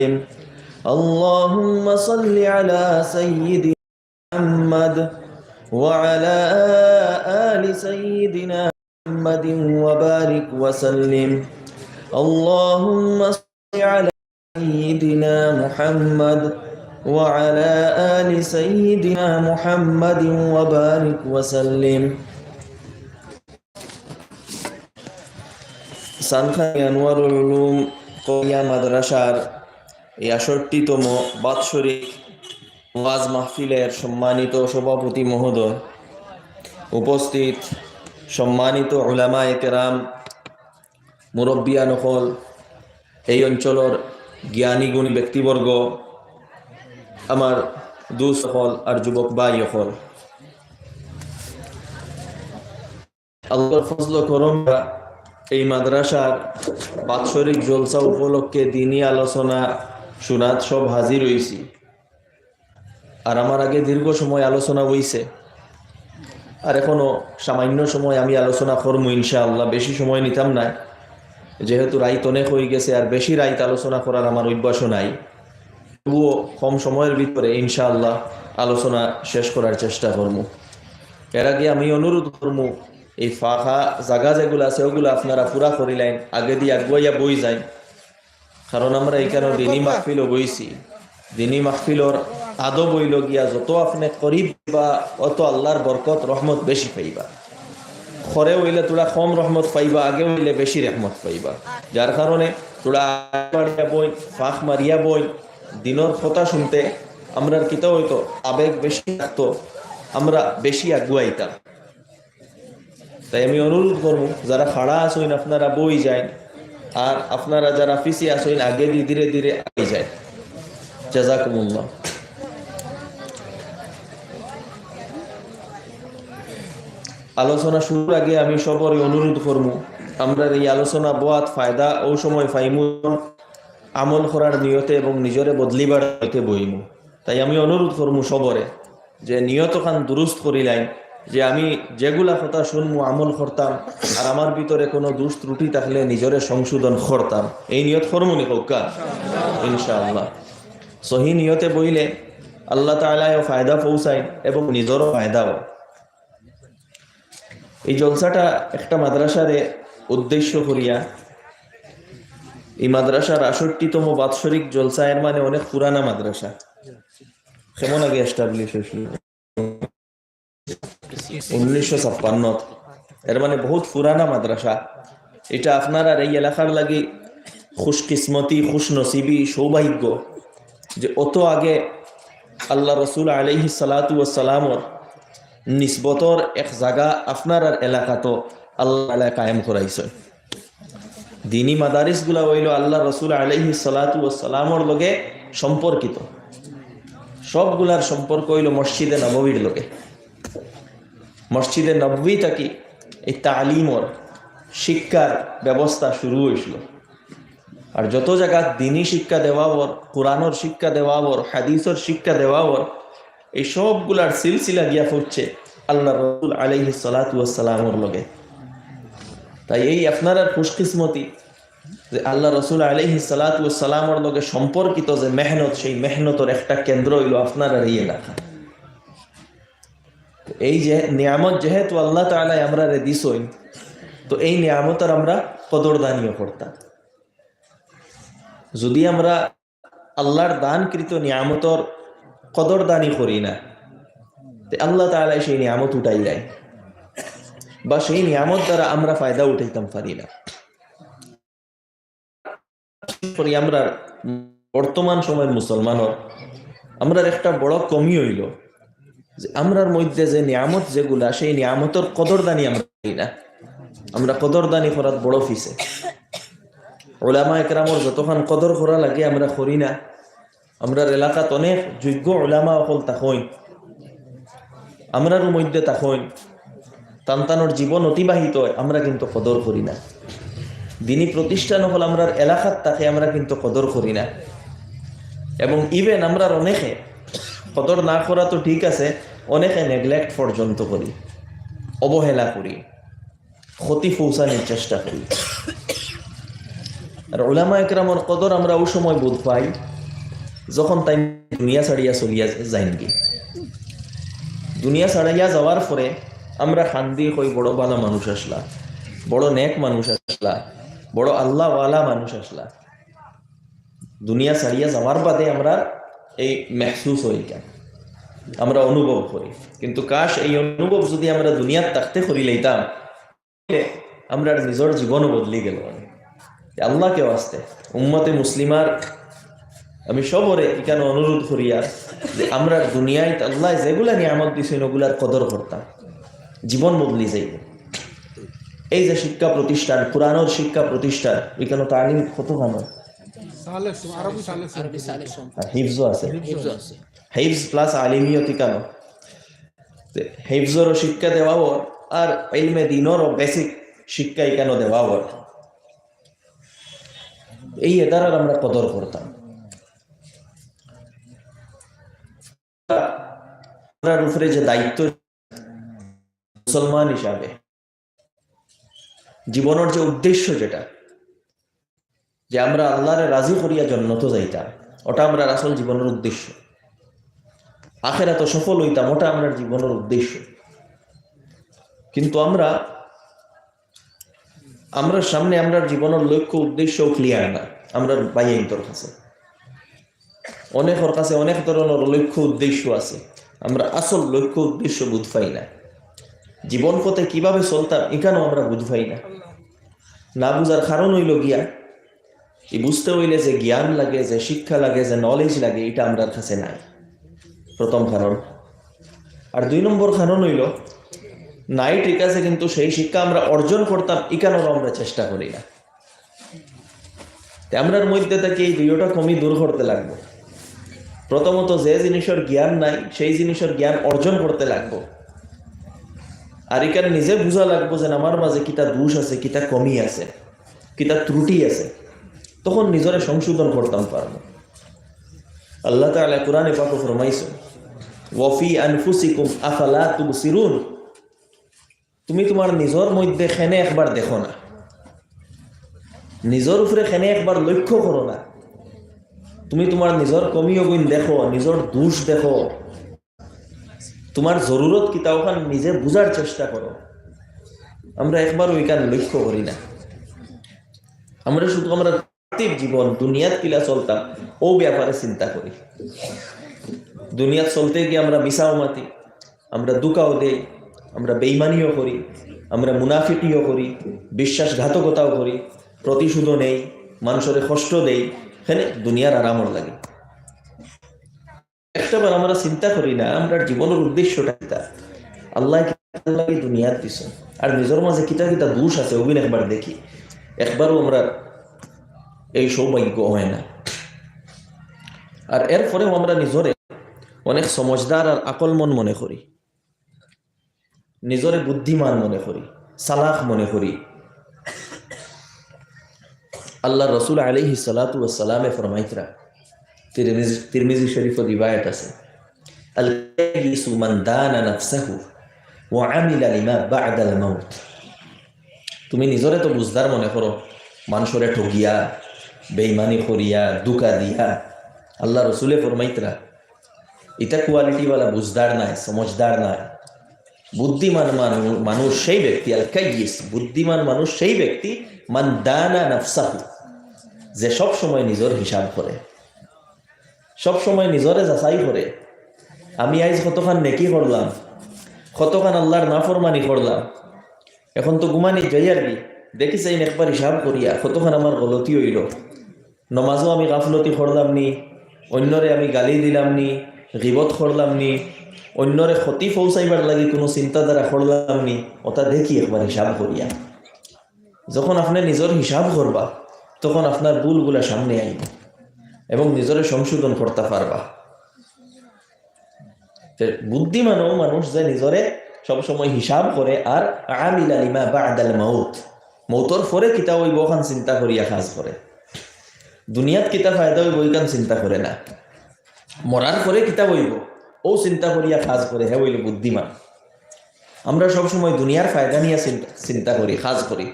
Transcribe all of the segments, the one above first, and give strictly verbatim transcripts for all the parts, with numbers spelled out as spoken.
اللهم صل على سيدنا محمد وعلى آل سيدنا محمد وبارك وسلم. اللهم صل على سيدنا محمد وعلى آل سيدنا محمد وبارك وسلم. সানখানি আনোয়ারুল উলুম কওমিয়া মাদ্রাসার এই আটষট্টিতম বাৎসরিক ওয়াজ মাহফিলের সম্মানিত সভাপতি মহোদয়, উপস্থিত সম্মানিত উলামায়ে কেরাম, মুরব্বিয়ান অকল, এই অঞ্চলর জ্ঞানী গুণী ব্যক্তিবর্গ, আমার দুস্ত অকল আর যুবক ভাই অকল, আল্লাহর ফজল করম এই মাদ্রাসার বাৎসরিক জলসা উপলক্ষে দিনী আলোচনা শুনাত সব হাজির অইছি। আর আমার আগে দীর্ঘ সময় আলোচনা অইছে, আর এখনো সামান্য সময় আমি আলোচনা করমু ইনশাআল্লাহ, বেশি সময় নিতাম না, যেহেতু রাইত অনেক অইগেছে, আর বেশি রাইত আলোচনা করার আমার অভ্যাসও নাই। তবুও কম সময়ের ভিতরে ইনশাআল্লাহ আলোচনা শেষ করার চেষ্টা করমু। এর আগে আমি অনুরোধ করমু, এই ফাঁকা জাগা যেগুলা আছে, ওগুলা আপনারা পুরা করিলাইন, আগেদি আগুয়াইয়া বই যাইন, কারণ আমরা ইখানো দিনী মাহফিলো বইছি। দিনী মাহফিলর আদব অইলো গিয়া, যত আপনে করিবা, অত আল্লাহর বরকত, রহমত বেশি পাইবা। খরে অইলে থুড়া কম রহমত পাইবা, আগে অইলে বেশি রহমত পাইবা। যার কারণে থুড়া আগ বাড়িয়া বই, ফাঁক মারিয়া বই, দিনর কথা শুনতে আমরার কিতা অইতো, আবেগ বেশি থাকতো, আমরা বেশি আগুয়াইতাম। তাই আমি অনুরোধ করমু, যারা খাড়া আছইন আপনারা বই যাইন, আর আপনারা যারা পিছে আছইন আগেদি ধীরে ধীরে আগে যাইন। জাযাকুমুল্লাহ। আলোচনা শুরুর আগে আমি সবরে অনুরোধ করমু, আমরার এই আলোচনা বওয়াত ফায়দা অউ সময় পাইমু, আমল করার নিয়তে এবং নিজরে বদলিবার নিয়তে বইমু। তাই আমি অনুরোধ করমু সবরে, যে নিয়তখান দুরুস্ত করিলাইন, যে আমি যেগুলা কথা শুনমু আমল করতাম, আর আমার ভিতরে কোনো দুষ ত্রুটি থাকলে নিজরে সংশোধন করতাম। এই নিয়ত করমু নি কউক্কা? ইনশাআল্লাহ। সহি নিয়তে বইলে আল্লাহ তাআলায়ও ফায়দা পৌঁছাইন এবং নিজরও ফায়দা অয়। এই জলসাটা একটা মাদ্রাসারে উদ্দেশ্য করিয়া, এই মাদ্রাসার আটষট্টিতম বাৎসরিক জলসা, এর মানে অনেক পুরানা মাদ্রাসা, কেমন আগে এস্টাবলিশ অইছিল? উনিশশো ছাপ্পান্ন। এর মানে বহুত পুরানা মাদ্রাসা। এটা আপনারার এই এলাকার লাগি খুশকিসমতি, খুশনসিবি, সৌভাগ্য যে অত আগে আল্লাহ রসুল আলাইহিস সালাতু ওয়াস সালামর নিসবতর এক জাগা আপনারার এলাকাত আল্লাহ তাআলা কায়েম করাইছইন। দিনী মাদারিসগুলা অইলো আল্লাহ রসুল আলাইহিস সালাতু ওয়াস সালামর লগে সম্পর্কিত। সবগুলার সম্পর্ক অইলো মসজিদে নববীর লগে। মসজিদে নববী থাকি এই তালিমর, শিক্ষার ব্যবস্থা শুরু অইছিল। আর যত জাগাত দিনী শিক্ষা দেওয়া অর, কোরআনর শিক্ষা দেওয়া অর, হাদিসর শিক্ষা দেওয়া অর, এই সবগুলার সিলসিলা গিয়া পড়ছে আল্লাহ রসুল আলাইহিস সালাতু ওয়াস সালামর লগে। তাই এই আপনারার খুশকিসমতি যে আল্লাহ রসুল আলাইহিস সালাতু ওয়াস সালামর লগে সম্পর্কিত যে মেহনত, সেই মেহনতর একটা কেন্দ্র অইলো আপনারার এই এলাকা। তো এই যে নিয়ামত যেহেতু আল্লাহ তাআলায় আমরারে দিছইন, তো এই নিয়ামতর আমরা কদরদানিও করতাম। যদি আমরা আল্লাহর দানকৃত নিয়ামতর কদরদানি করি না, তে আল্লাহ তাআলায় সেই নিয়ামত উঠাইলাইন, বা সেই নিয়ামত দ্বারা আমরা ফায়দা উঠাইতাম পারি না। করি আমরা বর্তমান সময়ের মুসলমানর, আমরার একটা বড় কমি অইলো যে আমরার মধ্যে যে নিয়ামত যেগুলা, সেই নিয়ামতর কদরদানি আমরা করি না। আমরা কদরদানি করাত বড় পিছে। উলামা একরামর যতখান কদর করা লাগে আমরা করি না। আমরার এলাকাত অনেক যোগ্য উলামা অকল থাকইন, আমরারও মধ্যে থাকইন, তান তানর জীবন অতিবাহিত অয়, আমরা কিন্তু কদর করি না। দিনী প্রতিষ্ঠান অকল আমরার এলাকাত থাকে, আমরা কিন্তু কদর করি না। এবং even আমরার অনেকে, কদর না করা তো ঠিক আছে, অনেকে নেগলেক্ট পর্যন্ত করি, অবহেলা করি, ক্ষতি পৌঁছানির চেষ্টা করি। আর উলামা একরামর কদর আমরা অউ সময় বুঝ পাই, যখন তাইন দুনিয়া ছাড়িয়া চলিয়া যাইনগি। দুনিয়া ছাড়িয়া যাওয়ার পরে আমরা কান্দি কই, "বড় ভালা মানুষ আছলা, বড় নেক মানুষ আছলা, বড় আল্লাহওয়ালা মানুষ আছলা।" দুনিয়া ছাড়িয়া যাওয়ার বাদে আমরা এই মেহসুস অয় ইখান, আমরা অনুভব করি। কিন্তু কাশ, এই অনুভব যদি আমরা দুনিয়াত থাকতে করি লইতাম, আমরার নিজর জীবনও বদলি গেল। তে আল্লাহকে ওয়াস্তে, উম্মতে মুসলিমার আমি সবরে ইখান অনুরোধ করিয়ার যে আমরা দুনিয়াত আল্লায় যেগুলা নিয়ামত দিছইন, ওগুলার কদর করতাম, জীবন বদলি যাইব। এই যে শিক্ষা প্রতিষ্ঠান, কোরআনর শিক্ষা প্রতিষ্ঠান, ইখানো তালিম কতখানো? সালে সম-, আরবি সালে সম-, আরবি সালে সম-, আর হিফজও আছে। হিফজও আছে। হিফজ plus আলিমিয়ত ইখানো। তে হিফজরও শিক্ষা দেওয়া অর, আর ইলমে দিনরও basic শিক্ষা ইখানো দেওয়া অর। এই এদারার আমরা কদর করতাম। আমরার উপরে যে দায়িত্ব মুসলমান হিসাবে, জীবনর যে উদ্দেশ্য যেটা, যে আমরা আল্লাহরে রাজি করিয়া জন্নতো যাইতাম, ওটা আমরার আসল জীবনর উদ্দেশ্য। আখেরাতো সফল অইতাম, ওটা আমরার জীবনর উদ্দেশ্য। কিন্তু আমরা, আমরার সামনে আমরার জীবনর লক্ষ্য উদ্দেশ্য clear না। আমরার ভাইয়াইন্তর কাছে, অনেকর কাছে অনেক ধরনর লক্ষ্য উদ্দেশ্য আছে, আমরা আসল লক্ষ্য উদ্দেশ্য বুঝ পাই না। জীবন পথে কিভাবে চলতাম, ইখানও আমরা বুঝ পাই না। না বুঝার কারণ অইলো গিয়া, ই বুঝতে অইলে যে জ্ঞান লাগে, যে শিক্ষা লাগে, যে knowledge লাগে, ইটা আমরার কাছে নাই, প্রথম কারণ। আর দুই নম্বর কারণ অইলো, নাই ঠিক আছে, কিন্তু সেই শিক্ষা আমরা অর্জন করতাম, ইখানরও আমরা চেষ্টা করি না। তে আমরার মধ্যে থাকি এই দুইটা কমি দূর করতে লাগবো। প্রথমত, যে জিনিসর জ্ঞান নাই, সেই জিনিসর জ্ঞান অর্জন করতে লাগবো। আর ইখান নিজে বুঝা লাগবো যে আমার মাঝে কিতা দোষ আছে, কিতা কমি আছে, কিতা ত্রুটি আছে, তখন নিজরে সংশোধন করতাম পারবো। আল্লাহ তাআলা কোরআনে পাকো ফরমাইছইন, "ওয়াফি আনফুসিকুম আফালা তুবসিরুন।" তুমি তুমার নিজর মধ্যে কেনে একবার দেখো না, নিজর উপরে কেনে একবার লক্ষ্য করো না। তুমি তুমার নিজর কমি অগুইন দেখো, নিজর দোষ দেখো, তুমার জরুরত কিতা, ওখান নিজে বুঝার চেষ্টা করো। আমরা একবারও ইখান লক্ষ্য করি না। আমরা শুধু আমরা পার্থিব জীবন, দুনিয়াত কিলা চলতাম, ও ব্যাপারে চিন্তা করি। দুনিয়াত চলতে গিয়া আমরা মিছাও মাতি, আমরা ধুকাও দেই, আমরা বেইমানিও করি, আমরা মুনাফিকিও করি, বিশ্বাসঘাতকতাও করি, প্রতিশোধও নেই, মানষরে কষ্ট দেই, এখানে দুনিয়ার আরামর লাগি। একটাবার আমরা চিন্তা করি না, আমরার জীবনর উদ্দেশ্যটা কিতা? আল্লায় কিতার লাগি দুনিয়াত দিছইন, আর নিজর মাঝে কিতা কিতা দোষ আছে, ওগুইন একবার দেখি। একবারও আমরার এই সৌভাগ্য হয় না। আর এরপরেও আমরা নিজরে অনেক সমঝদার আর আকলমন মনে করি, নিজরে বুদ্ধিমান মনে করি, চালাক মনে করি। আল্লাহর রসুল আলাইহিস সালাতু ওয়াস সালামে ফরমাইতরা, তিরমিজি, তিরমিজি শরীফর রিওয়ায়াত আছে, "আল কাইয়িসু মান দানা নাফসাহু ওয়া আমিলা লিমা বা'দাল মাউত।" তুমি নিজরে তো বুঝদার মনে করো, মানষরে ঠগিয়া, বেইমানি করিয়া, ধুকা দিয়া। আল্লাহর রসুলে ফরমাইতরা, ইটা কোয়ালিটিওয়ালা বুঝদার নায়, সমঝদার নায়। বুদ্ধিমান মানু-, মানুষ সেই ব্যক্তি, আল কাইয়িস, বুদ্ধিমান মানুষ সেই ব্যক্তি, মান দানা নাফসাহু, যে সব সময় নিজর হিসাব করে, সব সময় নিজরে যাচাই করে, আমি আইজ কতখান নেকি করলাম, কতখান আল্লাহর নাফরমানি করলাম। এখন তো ঘুমানি যাইয়ার কি, দেখি চাইন একবার হিসাব করিয়া কতখান আমার গলতি অইলো। নমাজও আমি গাফলতি করলাম নি, অইন্যরে আমি গালি দিলাম নি, গিবত করলাম নি, অইন্যরে ক্ষতি পৌঁছাইবার লাগি কুনু চিন্তাধারা করলাম নি, ওটা দেখি একবার হিসাব করিয়া। যখন আপনে নিজর হিসাব করবা, তখন আপনার ভুলগুলা সামনে আইবো এবং নিজরে সংশোধন করতা পারবা। তে বুদ্ধিমান অউ মানুষ যে নিজরে সবসময় হিসাব করে আর আমিলা লিমা বা'দাল মাউত, মৌতর পরে কিতা অইবো অখান চিন্তা করিয়া কাজ করে। দুনিয়াত কিতা ফায়দা অইবো ইখান চিন্তা করে না, মরার পরে কিতা অইবো অউ চিন্তা করিয়া কাজ করে, হে অইলো বুদ্ধিমান। আমরা সবসময় দুনিয়ার ফায়দা নিয়া চিন্তা, চিন্তা করি, কাজ করি।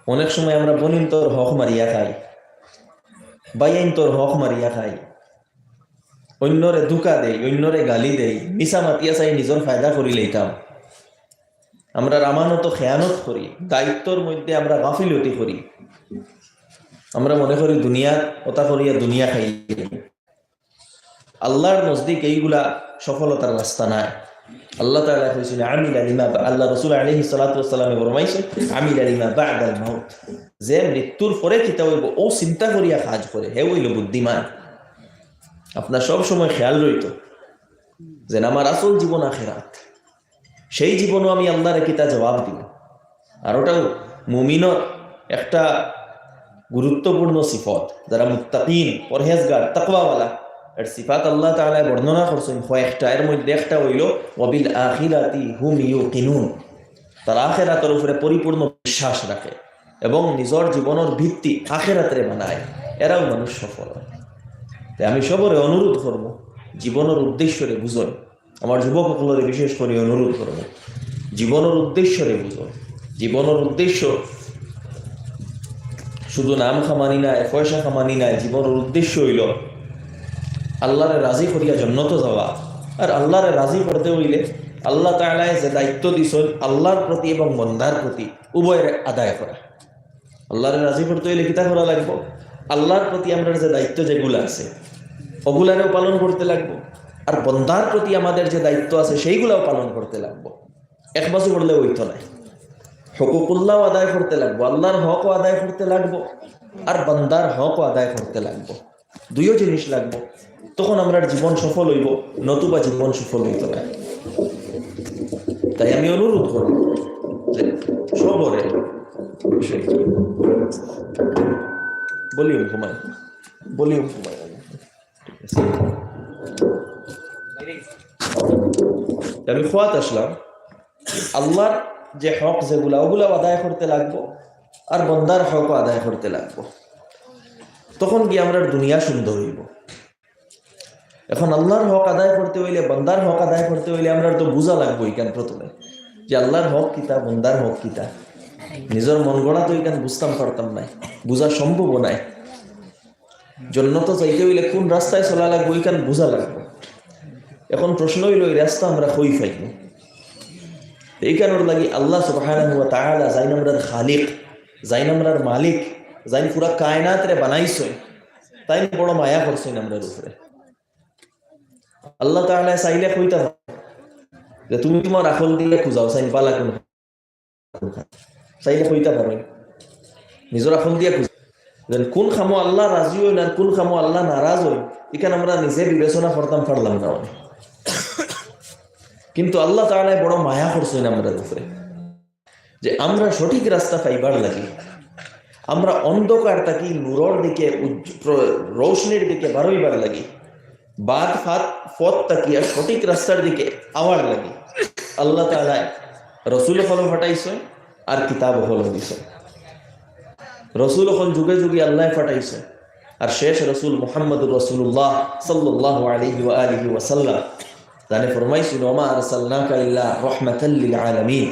অনেক সময় আমরা বনিন্তর হক মারিয়া খাই, ভাইয়াইন্তর হক মারিয়া খাই, অইন্যরে ধুকা দেই, অইন্যরে গালি দেই, মিছা মাতিয়া চাই নিজর ফায়দা করি লইতাম। আমরার আমানতো খেয়ানত করি, দায়িত্বর মধ্যে আমরা গাফিলতি করি। আমরা মনে করি দুনিয়ার কথা করিয়া দুনিয়া খাই। আল্লাহর নজদিক এইগুলা সফলতার রাস্তা নায়। আল্লাহ তাআলা কইছইন, "আমিলা লিমা বা-," আল্লাহ রসুল আলাইহিস সালাতু ওয়াস সালামে ফরমাইছইন, "আমিলা লিমা বা'দাল মাউত।" যে মৃত্যুর পরে কিতা অইবো, অউ চিন্তা করিয়া কাজ করে, হে অইলো বুদ্ধিমান। আপনার সব সময় খেয়াল রইতো যে আমার আসল জীবন আখেরাত। সেই জীবনও আমি আল্লাহরে কিতা জবাব দিমু। আর ওটাও মুমিনর একটা গুরুত্বপূর্ণ সিফত, যারা মুত্তাকিন, পরহেজগার, তাকওয়াওয়ালা, এর সিফাত আল্লাহ তাআলা বর্ণনা করছইন কয়েকটা। এর মধ্যে একটা অইলো, "ওয়াবিল আখিরাতি হুম ইউকিনুন।" তারা আখেরাতর উপরে পরিপূর্ণ বিশ্বাস রাখে এবং নিজর জীবনর ভিত্তি আখেরাতরে বানায়। এরাও মানুষ সফল অয়। তাই আমি সবরে অনুরোধ করমু, জীবনর উদ্দেশ্যরে বুঝইন। আমার যুবক অকলরে বিশেষ করি অনুরোধ করমু, জীবনর উদ্দেশ্যরে বুঝইন। জীবনর উদ্দেশ্য শুধু নাম কামানি নায়, পয়সা কামানি নায়। জীবনর উদ্দেশ্য অইলো আল্লাহরে রাজি করিয়া জন্নতো যাওয়া। আর আল্লাহরে রাজি করতে অইলে আল্লাহ তাআলায় যে দায়িত্ব দিছইন আল্লাহর প্রতি এবং বন্দার প্রতি, উভয়রে আদায় করা। আল্লাহরে রাজি করতে অইলে কিতা করা লাগবো? আল্লাহর প্রতি আমরার যে দায়িত্ব যেগুলা আছে, ওগুলারেও পালন করতে লাগবো। আর বন্দার প্রতি আমাদের যে দায়িত্ব আছে, সেইগুলাও পালন করতে লাগবো। এক বাজু করলে অইতো নায়। হকুকুল্লাহও আদায় করতে লাগবো, আল্লাহর হকও আদায় করতে লাগবো, আর বন্দার হকও আদায় করতে লাগবো। দুইও জিনিস লাগবো, তখন আমরার জীবন সফল অইবো, নতুবা জীবন সফল অইতো নায়। তাই আমি অনুরোধ করমু যে সবরে, ভলিউম কমাই, ভলিউম কমাই। আমি কওয়াত আসলাম, আল্লাহর যে হক যেগুলা, ওগুলা আদায় করতে লাগবো, আর বন্দার হকও আদায় করতে লাগবো, তখন গিয়া আমরার দুনিয়া সুন্দর অইবো। এখন আল্লাহর হক আদায় করতে অইলে, বন্দার হক আদায় করতে অইলে আমরার তো বুঝা লাগবো ইখান প্রথমে, যে আল্লাহর হক কিতা, বন্দার হক কিতা। নিজর মন গড়া তো ইখান বুঝতাম পারতাম নায়, বুঝা সম্ভবও নায়। জন্নতো যাইতে অইলে কুন রাস্তায় চলা লাগবো, ইখান বুঝা লাগবো। এখন প্রশ্ন অইলো, এই রাস্তা আমরা কই পাইমু? এইখানোর লাগি আল্লাহ সুবহানাহু ওয়া তাআলা, যাইন আমরার খালিক, যাইন আমরার মালিক, যাইন পুরা কায়নাতরে বানাইছইন, তাইন বড় মায়া করছইন আমরার উপরে। আল্লাহ তাআলা চাইলে কইতা পারইন যে, "তুমি তুমার আখল দিয়া খুঁজাও, চাইন বালা কুন।" চাইলে কইতা পারইন, নিজর আখল দিয়া খুঁজাও। যেন কুন কামো আল্লাহ রাজি অইন আর কুন কামো আল্লাহ নারাজ অইন, ইখান আমরা নিজে বিবেচনা করতাম পারলাম না অনে। কিন্তু আল্লাহ তাআলায় বড় মায়া করছইন আমরার উপরে, যে আমরা সঠিক রাস্তা পাইবার লাগি, আমরা অন্ধকার থাকি নূরর দিকে, উজ্জ-, প্র-, রৌশনির দিকে বারইবার লাগি, বাদ ফাত পথ থাকিয়া সঠিক রাস্তার দিকে আওয়ার লাগি আল্লাহ তাআলায় রসুল অকল পাঠাইছইন আর কিতাব অকল দিছইন। রসুল অকল যুগে যুগে আল্লায় পাঠাইছইন, আর শেষ রসুল মুহাম্মদুর রাসূলুল্লাহ সাল্লাল্লাহু আলাইহি ওয়া আলিহি ওয়াসাল্লাম। তানে ফরমাইছইন, "ওয়া মা আরসালনাকা ইল্লা রাহমাতাল লিল আলামিন।"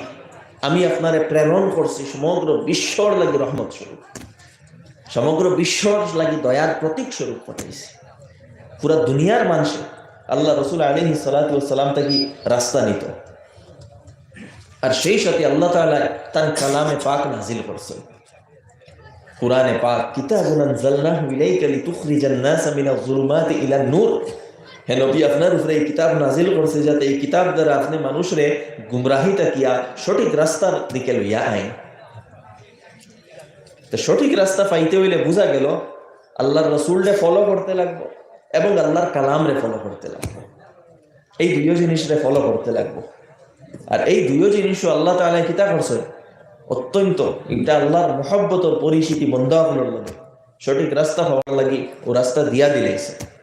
আমি আপনারে প্রেরণ করছি সমগ্র বিশ্বর লাগি রহমত স্বরূপ, সমগ্র বিশ্বর লাগি দয়ার প্রতীক স্বরূপ পাঠাইছি। পুরা দুনিয়ার মানষে আল্লাহ রসুল আলাইহিস সালাতু ওয়াস সালাম থাকি রাস্তা নিত। আর সেই সাথে আল্লাহ তাআলা তান কালামে পাক নাজিল করছইন। কোরআনে পাক, "কিতাবুন আনজালনাহু ইলাইকা লিতুখরিজান নাসা মিনাজ জুলুমাতি ইলান নূর।" হে নবী, আপনার উপরে এই কিতাব নাজিল করছি যাতে এই কিতাব দ্বারা আপনি মানুষরে গুমরাহি থাকিয়া সঠিক রাস্তার দিকে লইয়া আইন। তো সঠিক রাস্তা পাইতে অইলে বুঝা গেল আল্লাহর রসুলরে follow করতে লাগবো এবং আল্লাহর কালামরে follow করতে লাগবো। এই দুইও জিনিসরে follow করতে লাগবো। আর এই দুইও জিনিসও আল্লাহ তাআলায় কিতা করছইন? অত্যন্ত, এটা আল্লাহর মহব্বতর পরিচিতি বন্দা অকলর লগে। সঠিক রাস্তা পাওয়ার লাগি অউ রাস্তা দিয়া দিলাইছে।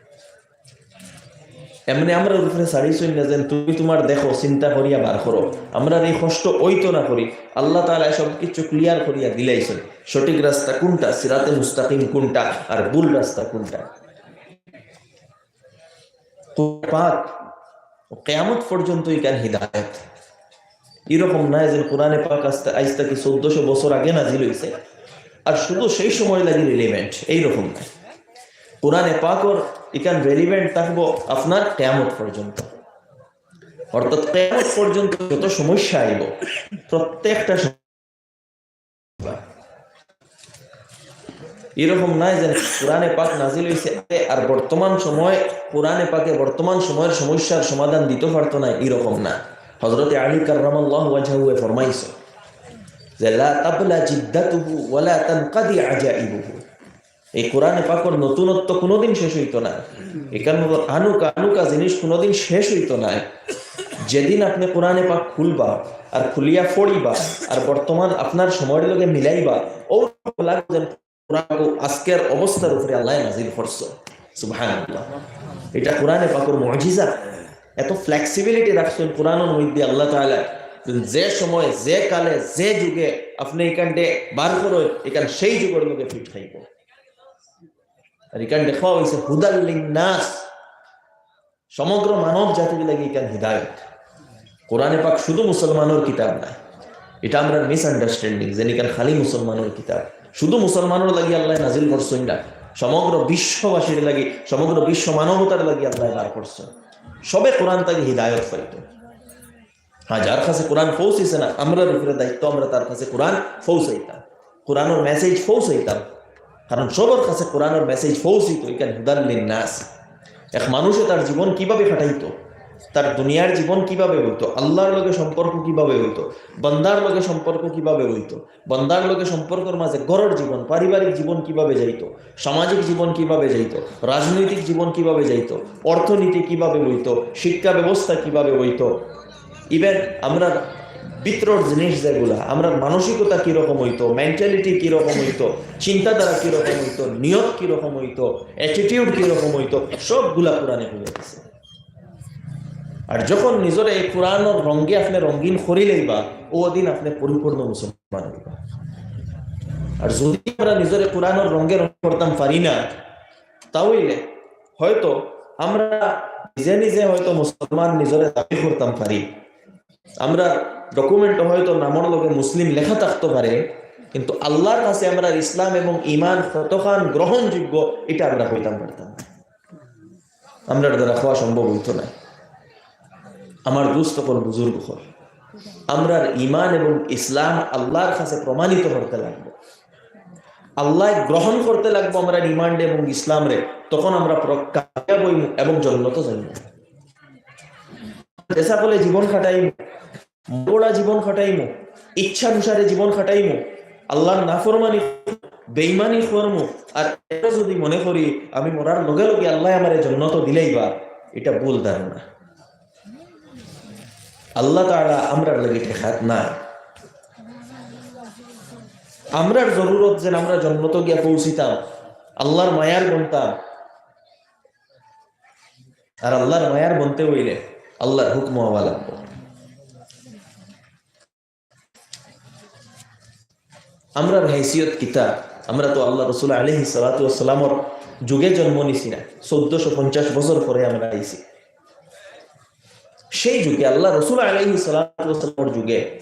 এমনে আমরার উপরে ছাড়িছইন না যেন তুমি তুমার দেখো, চিন্তা করিয়া বার করো। আমরার এই কষ্ট অইতো না করি, আল্লাহ তাআলায় সব কিছু clear করিয়া দিলাইছইন। সঠিক রাস্তা কুনটা, সিরাতে মুস্তাকিম কুনটা, আর ভুল রাস্তা কুনটা। কোরআন পাক কিয়ামত পর্যন্ত ইখান হিদায়াত। এরকম নায় যে কোরআনে পাক আজ থা-, আইজ থাকি চৌদ্দশো বছর আগে নাজিল অইছে, আর শুধু সেই সময় লাগি relevant, এইরকম নায়। কোরআনে পাকর ইখান রেলিভেন্ট থাকবো আপনার কিয়ামত পর্যন্ত। অর্থাৎ কিয়ামত পর্যন্ত যত সমস্যা আইব, প্রত্যেকটা সম-, এরকম নাই যে কোরআনে পাক নাজিল হইছে আগে আর বর্তমান সময় কোরআনে পাকে বর্তমান সময়ের সমস্যার সমাধান দিতে পারতো না, এরকম না। হযরতে আলী কাররামাল্লাহু ওয়াজহাহু ফরমাইছে যে, "লা তাবলা জিদ্দাতুহু ওয়া লা তানকাদি আজাইবুহু।" এই কোরআনে পাকর নতুনত্ব কোনোদিন শেষ হইতো না। এখান আনুকা আনুকা জিনিস কোনোদিন শেষ হইতো না। যেদিন আপনি কোরআনে পাক খুলবা আর খুলিয়া পড়িবা আর বর্তমান আপনার সময়র লগে মিলাইবা, ও লাগবে যেন কোরআন আজকের অবস্থার উপরে আল্লাহ নাজিল করছে। সুবহানাল্লাহ। এটা কোরআনে পাকর মুজিজা। এত ফ্লেক্সিবিলিটি রাখছেন কোরআনের মধ্যে আল্লাহ তাআলা। যে সময়, যে কালে, যে যুগে আপনি এখানটে বার করো, এখান সেই যুগের লগে ফিট খাইব। আর এখান দেখা হয়েছে হুদাল লিন্নাস, সমগ্র মানব জাতির লাগি এখান হিদায়ত। কোরআনে পাক শুধু মুসলমানের কিতাব না, এটা আমরা মিসআন্ডারস্ট্যান্ডিং, যে এখান খালি মুসলমানের কিতাব। শুধু মুসলমানের লাগি আল্লাহ নাজিল করছেন না, সমগ্র বিশ্ববাসীর লাগি, সমগ্র বিশ্ব মানবতার লাগি আল্লাহ বার করছেন। সবে কোরআন থাকি হিদায়ত পাইত। হ্যাঁ, যার কাছে কোরআন পৌঁছিছে না, আমরার উপরে দায়িত্ব, আমরা তার কাছে কোরআন পৌঁছাইতাম, কোরআনের মেসেজ পৌঁছাইতাম। কারণ সবার কাছে কোরআনের মেসেজ পৌঁছিত, এখান হুদাল লিন্নাস। এক মানুষে তার জীবন কিভাবে কাটাইতো, তার দুনিয়ার জীবন কিভাবে হইতো, আল্লাহর লগে সম্পর্ক কিভাবে হইতো, বান্দার লগে সম্পর্ক কিভাবে হইতো, বান্দার লগে সম্পর্কর মাঝে ঘরর জীবন, পারিবারিক জীবন কিভাবে যাইতো, সামাজিক জীবন কিভাবে যাইতো, রাজনৈতিক জীবন কিভাবে যাইতো, অর্থনীতি কিভাবে হইতো, শিক্ষা ব্যবস্থা কিভাবে হইতো, ইভেন আমরা ভিতরর জিনিস যেগুলা, আমরা মানসিকতা কিরকম হইতো, মেন্টালিটি কিরকম হইতো, চিন্তাধারা কিরকম হইতো, নিয়ত কিরকম হইতো, অ্যাটিটিউড কিরকম হইতো, সবগুলা কোরআনে হয়ে গেছে। আর যখন নিজরে এই কোরআনর রঙে আপনি রঙিন করি লইবা, ও দিন আপনি পরিপূর্ণ মুসলমান হইবা। আর যদি আমরা নিজরে কোরআনর রঙে রঙ করতাম পারি না, তা হইলে হয়তো আমরা নিজে নিজে হয়তো মুসলমান নিজরে দাবি করতাম পারি, আমরা ডকুমেন্ট হয়তো নামর লগে মুসলিম লেখা থাকতে পারে, কিন্তু আল্লাহর কাছে আমরা ইসলাম এবং ইমান কতখান গ্রহণযোগ্য, এটা আমরা কইতাম পারতাম না। আমরার দ্বারা হওয়া সম্ভব হইতো না। আমার দুস্ত হকল, বুজুর্গ হকল, আমরার ইমান এবং ইসলাম আল্লাহর কাছে প্রমাণিত করতে লাগবো, আল্লাহ গ্রহণ করতে লাগবো আমরার ইমানরে এবং ইসলামরে, তখন আমরা প্র-, কামিয়াব হইমু এবং জন্নতো যাইমু। যে সকলে জীবন কাটাইমু, মরবড়া জীবন কাটাইমু, ইচ্ছানুসারে জীবন কাটাইমু, আল্লাহর নাফরমানি, বেইমানি করমু, আর এরা যদি মনে করি আমি মরার লগে লগে আল্লাহ আমারে জন্নতো দিলাইবা, এটা ভুল ধারণা। আল্লাহ তাআলা আমরার লাগি ঠেকাত নাই। আমরার জরুরত যেন আমরা জন্নতো গিয়া পৌঁছিতাম, আল্লাহর মায়ার বনতাম। আর আল্লাহর মায়ার বনতে হইলে আল্লাহর হুকুম হওয়া লাগবো। আমরার হেসিয়ত কিতা? আমরা তো আল্লাহ রসুল আলাইহিস সালাতু ওয়াস সালামর যুগে জন্ম নিছি না, চৌদ্দশো পঞ্চাশ বছর পরে আমরা আইছি। সেই যুগে আল্লাহ রসুল আলাইহিস সালাতু ওয়াস সালামর যুগে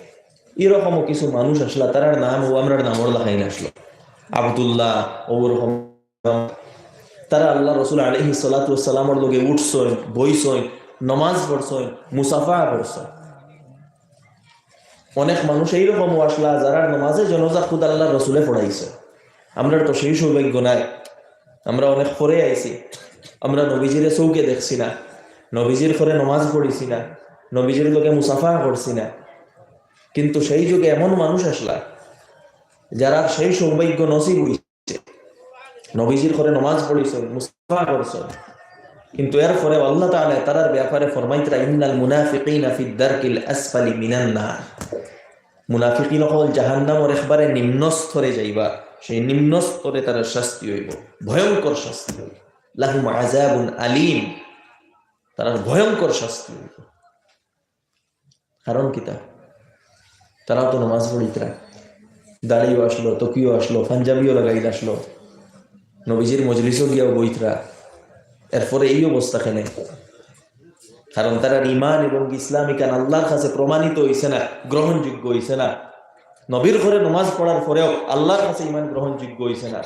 এরকমও কিছু মানুষ আসলা, তারার নাম ও আমরার নামর লাখাইন আসলো, আব্দুল্লাহ, ওরকম। তারা আল্লাহ রসুল আলাইহিস সালাতু ওয়াস সালামর লগে উঠছইন, বইছইন, নমাজ পড়ছইন, মুসাফা করছইন। অনেক মানুষ এইরকমও আসলা, যারার নমাজে জনাজা খুদ আল্লাহর রসুলে পড়াইছে। আমরার তো সেই সৌভাগ্য নাই, আমরা অনেক পরে আইছি, আমরা নবীজিরে চউখে দেখছি না, নবীজির ঘরে নমাজ পড়ছি না, নবীজির লগে মুসাফা করছি না। কিন্তু সেই যুগে এমন মানুষ আসলা, যারার সেই সৌভাগ্য নসিব হইছে, নবীজির ঘরে নমাজ পড়ছইন, মুসাফা করছইন, কিন্তু এরপরে আল্লাহ তাআলা তারার ব্যাপারে ফরমাইতরা, "ইন্নাল মুনাফিকিনা ফিদ দারকিল আসফালি মিনান নার।" মুনাফিকিন হকল জাহান্নামর একবারে নিম্ন স্তরে যাইবা, সেই নিম্ন স্তরে তারার শাস্তি হইব, ভয়ঙ্কর শাস্তি হইব। লাহুম আযাবুন আলীম, তারার ভয়ঙ্কর শাস্তি হইব। কারণ কিতা? তারাও তো নমাজ পড়িতরা, দাড়িও আসলো, টুপিও আসলো, পাঞ্জাবিও লাগাইল আসলো, নবীজির মজলিসও গিয়াও বইতরা, এরপরে এই অবস্থা কেনে? কারণ তারার ইমান এবং ইসলাম ইখান আল্লাহর কাছে প্রমাণিত হইছে না, গ্রহণযোগ্য হইছে না। নবীর ঘরে নমাজ পড়ার পরেও আল্লাহর কাছে ইমান গ্রহণযোগ্য হইছে না।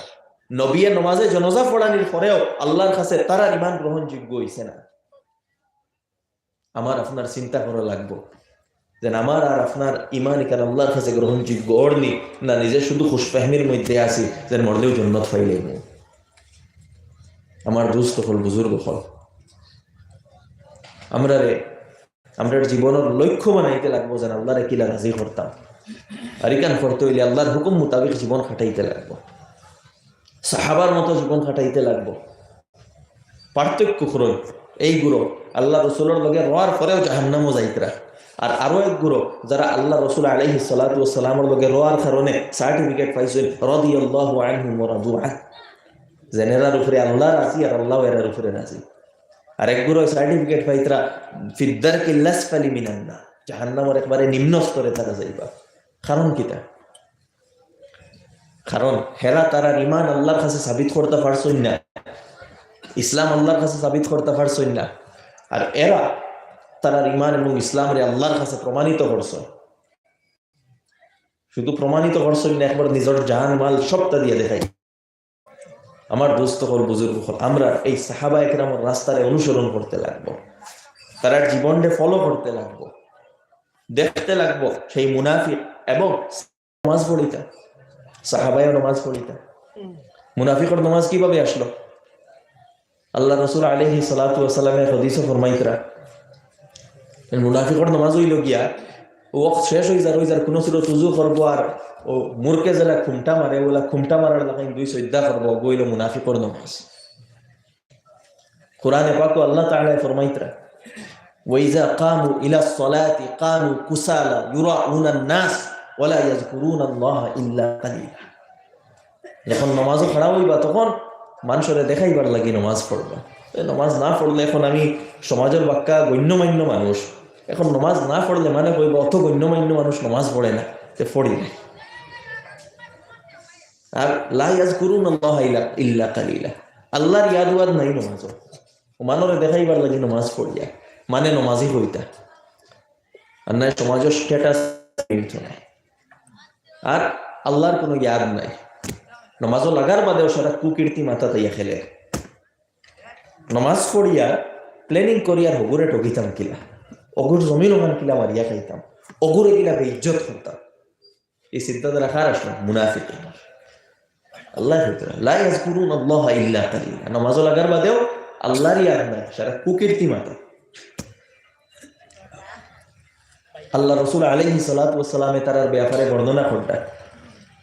নবিয়ে নমাজে জনাজা পড়ানির পরেও আল্লাহর কাছে তারার ইমান গ্রহণযোগ্য অইছে না। আমার আপনার চিন্তা করা লাগবো যে আমার আর আপনার ইমান ইখান আল্লাহর কাছে গ্রহণযোগ্য অর নি, না নিজে শুধু খুশফেহমির মধ্যে আছি যে মরলেও জন্নত পাইলে। আমার দোস্ত অকল, বুজুর্গ অকল, আমরারে, আমরার জীবনর লক্ষ্য বানাইতে লাগবো যেন আল্লাহরে কিলা রাজি করতাম। আর ইখান করতে অইলে আল্লাহর হুকুম মোতাবেক জীবন কাটাইতে লাগবো, সাহাবার মতো জীবন কাটাইতে লাগবো। পার্থক্য করইন, এই গুরু আল্লাহ রসুলর লগে রওয়ার পরেও জাহান্নামো যাইতরা, আর আরো এক গুরু যারা আল্লাহ রসুল আলাইহিস সালাতু ওয়াস সালামর লগে রওয়ার কারণে সার্টিফিকেট পাইছইন, রাদিয়াল্লাহু আনহুম ওয়া রাদু আন, যেন এরার উপরে আল্লাহ রাজি আর আল্লাহ এরার উপরে রাজি। আর এক গুরু সার্টিফিকেট পাইতরা ফিদ দারকিল আসফালি মিনান নার, জাহান্নামর একবারে নিম্ন স্তরে তারা যাইবা। কারণ কিতা? কারণ হেরা তারার ইমান আল্লাহর কাছে সাবিত করতা পারছইন না, ইসলাম আল্লাহর কাছে সাবিত করতা পারছইন না। আর এরা তারার ইমান এবং ইসলামরে আল্লাহর কাছে প্রমাণিত করছে। শুধু প্রমাণিত করছইন না, একবার নিজর জান মাল সবটা দিয়া দেখাই। আমার দোস্ত অকল, বুজুর্গ অকল, আমরা এই সাহাবা একরামর রাস্তারে অনুসরণ করতে লাগবো, তারার জীবনরে ফলো করতে লাগবো, দেখতে লাগবো সেই মুনাফিক এবং নমাজ পড়িতা, সাহাবায়ও নমাজ পড়িতা। মুনাফিকর নমাজ কিভাবে আসলো? আল্লাহ রসুল আলাইহিস সালাতু ওয়াস সালামে এক হাদিসো ফরমাইতরা, মুনাফিকর নমাজ অইলো গিয়া, ও ওয়াক্ত শেষ অই যার, অই যার, কোনো সুরত উজু করবো আর ও মুরকে যেলা খুমটা মারে, ওলা খুমটা মারার লাখান দুই সইজদা করবো, অগু অইলো মুনাফিকর নমাজ। কোরআনে পাকো আল্লাহ তাআলা ফরমাইতরা, "ওয়াইজা কামু ইলা সলাতি কামু কুসালা ইউরাউনান নাস ওয়ালা ইয়াজকুরুনাল্লাহা ইল্লা কালিলা।" যখন নমাজো খাড়া অইবা, তখন মানষরে দেখাইবার লাগি নমাজ পড়বা। এ নমাজ না পড়লে এখন আমি সমাজর বাক্কা গণ্যমান্য মানুষ, এখন নমাজ না পড়লে মানে কইবা অত গণ্যমান্য মানুষ নমাজ পড়ে না, তে পড়ি না। আর লা ইয়াজকুরুনাল্লাহা ইল্লা, ইল্লা কালিলা, আল্লাহর ইয়াদ ওয়াদ নাই নমাজো। ও মানষরে দেখাইবার লাগি নমাজ পড়িয়া, মানে নমাজি অইতা। আর নাই সমাজর স্ট্যাটাস মিলতো না। আর আল্লাহর কোনো ইয়াদ নাই। নমাজো লাগার বাদেও সারা কুকীর্তি মাথাত আইয়া খেলে। নমাজ পড়িয়া প্ল্যানিং করিয়ার হগুরে ঠগিতাম কিলা, অগুর জমিন ওখান কিলা মারিয়া খাইতাম, অগুরে কিলা বেইজ্জত করতাম। এই চিন্তাধারা কার আসলো? মুনাফিক। আল্লাহ কইতরা, "লা ইয়াজকুরুনাল্লাহা ইল্লা কালিলা।" নমাজো লাগার বাদেও আল্লাহর ইয়াদ নাই, সারা কুকীর্তি মাথা। আল্লাহ রসুল আলাইহিস সালাতু ওয়াস সালামে তারার ব্যাপারে বর্ণনা করতা,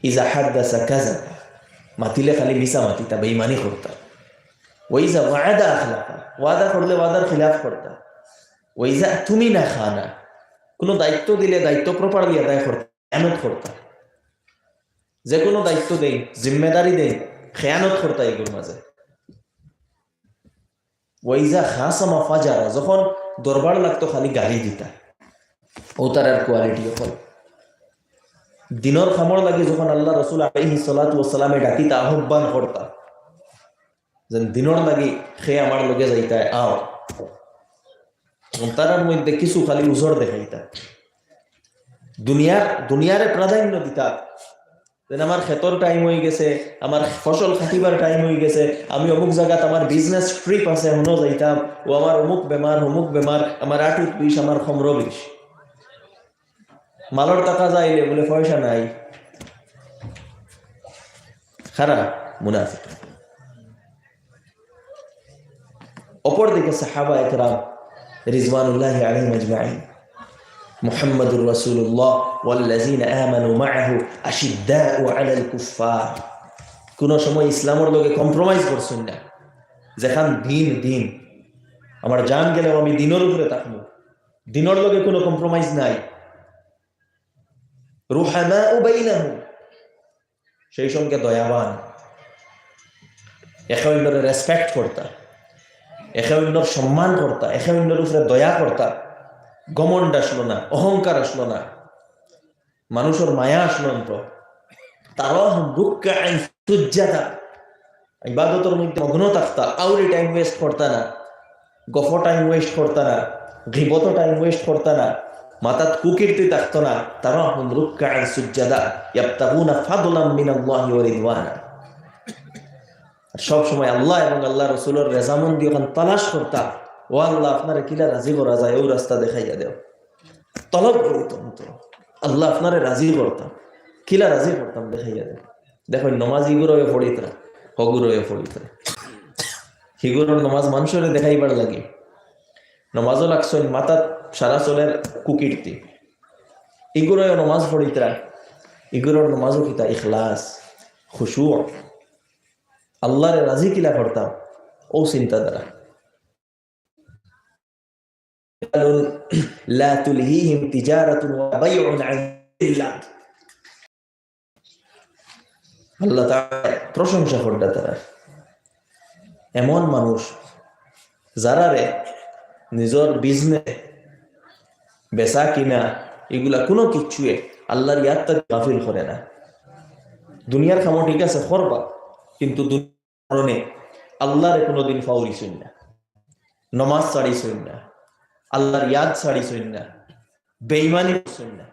"ইজা হাদ্দাসা কাযাবা", মাতিলে খালি মিছা মাতিতা, বেইমানি করতা। "ওয়া ইজা ওয়াআদা আখলাফা", ওয়াদা করলে ওয়াদার খিলাফ করতা। "ওয়া ইজা তুমিনা খানা", কোনো দায়িত্ব দিলে দায়িত্ব প্রপারলি আদায় করতা, খেয়ানত করতা। যে কোনো দায়িত্ব দেই, জিম্মেদারি দেই, খেয়ানত করতা এগুর মাঝে। "ওয়া ইজা খাসামা ফাজারা", যখন দরবার লাগতো খালি গালি দিতা। ও তারার কোয়ালিটি অকল। দিনর কামর লাগি যখন আল্লাহ রসুল আলাইহিস সালাতু ওয়াস সালামে ডাকিতা, আহ্বান করতা, যেন দিনর লাগি হে আমার লগে যাইতায়, আও। তারার মধ্যে কিছু খালি উজর দেখাইতা, দুনিয়ার, দুনিয়ারে প্রাধান্য দিতা। যেন আমার খেতর টাইম অই গেছে, আমার ফসল কাটিবার টাইম অই গেছে, আমি অমুক জাগাত আমার বিজনেস ট্রিপ আছে, হুনো যাইতাম, ও আমার অমুক বেমার, অমুক বেমার, আমার আটুত বিষ, আমার খমরো বিষ। মালর টাকা যাইলে বলে পয়সা নাই। খারা মুনাফিক। অপরদিকে সাহাবা একরাম রিজওয়ানুল্লাহি আলাইহিম আজমাইন, মুহাম্মাদুর রাসূলুল্লাহ ওয়াল্লাযীনা আমানু মাআহু আশিদ্দাউ আলাল কুফফার, কোনো সময় ইসলামর লগে কম্প্রোমাইজ করছইন না। যেখান দিন, দিন, আমার জান গেলেও আমি দিনর উপরে থাকমু, দিনর লগে কোনো কম্প্রোমাইজ নাই। রুহামাউ বাইনাহুম, সেই সঙ্গে দয়াবান, একে অন্যরে রেসপেক্ট করতা, একে অন্যর সম্মান করতা, একে অন্যর উপরে দয়া করতা। ঘমন্ড আসলো না, অহংকার আসলো না, মানুষর মায়া আসলো না। তো তারাহুম রুক্কাআন সুজ্জাদা, ইবাদতর মধ্যে মগ্ন থাকতা, আউরি টাইম ওয়েস্ট করতা না, গফ টাইম ওয়েস্ট করতা না, গিবত টাইম ওয়েস্ট করতা না, মাথাত কুকীর্তি থাকতো না। তারাহুম রুক্কাআন সুজ্জাদা ইয়াবতাগুনা ফাদলাম মিনাল্লাহি ওয়া রিদওয়ানা। আর সব সময় আল্লাহ এবং আল্লাহ রসুলর রেজামন্দি ওখান তালাশ করতা, "ও আল্লাহ, আপনারে কিলা রাজি করা যায়, ও রাস্তা দেখাইয়া দেও।" তলব করতাম তো, "আল্লাহ, আপনারে রাজি করতাম, কিলা রাজি করতাম, দেখাইয়া দেও।" দেখো, নমাজ ইগুরোয় পড়িতরা, হগুরোয় পড়িতরা। হিগুরোর নমাজ মানুষরে দেখাইবার লাগি। নমাজও লাগছইন মাথাত সারা চলের কুকীর্তি। ইগুরোয় নমাজ পড়িতরা, ইগুরোর নমাজও কিতা ইখলাস, খুশু, আল্লাহরে রাজি কিলা করতাম, ও চিন্তাধারা। لا تلهيهم تجارة ولا بيع عن ذكر الله। আল্লাহ তাআলা প্রশংসা করতা তারা। এমন মানুষ যারারে নিজর বিজনেস, বেচা কিনা, ইগুলা কুনু কিচ্ছুয়ে আল্লাহর ইয়াদ থাকি গাফিল করে না। দুনিয়ার কামও ঠিক আছে করবা, কিন্তু দুনিয়ার কারণে আল্লাহরে কুনুদিন ফাউরিছইন না, নমাজ ছাড়িছইন না, আল্লাহর ইয়াদ ছাড়িছইন না, বেইমানি করছইন না।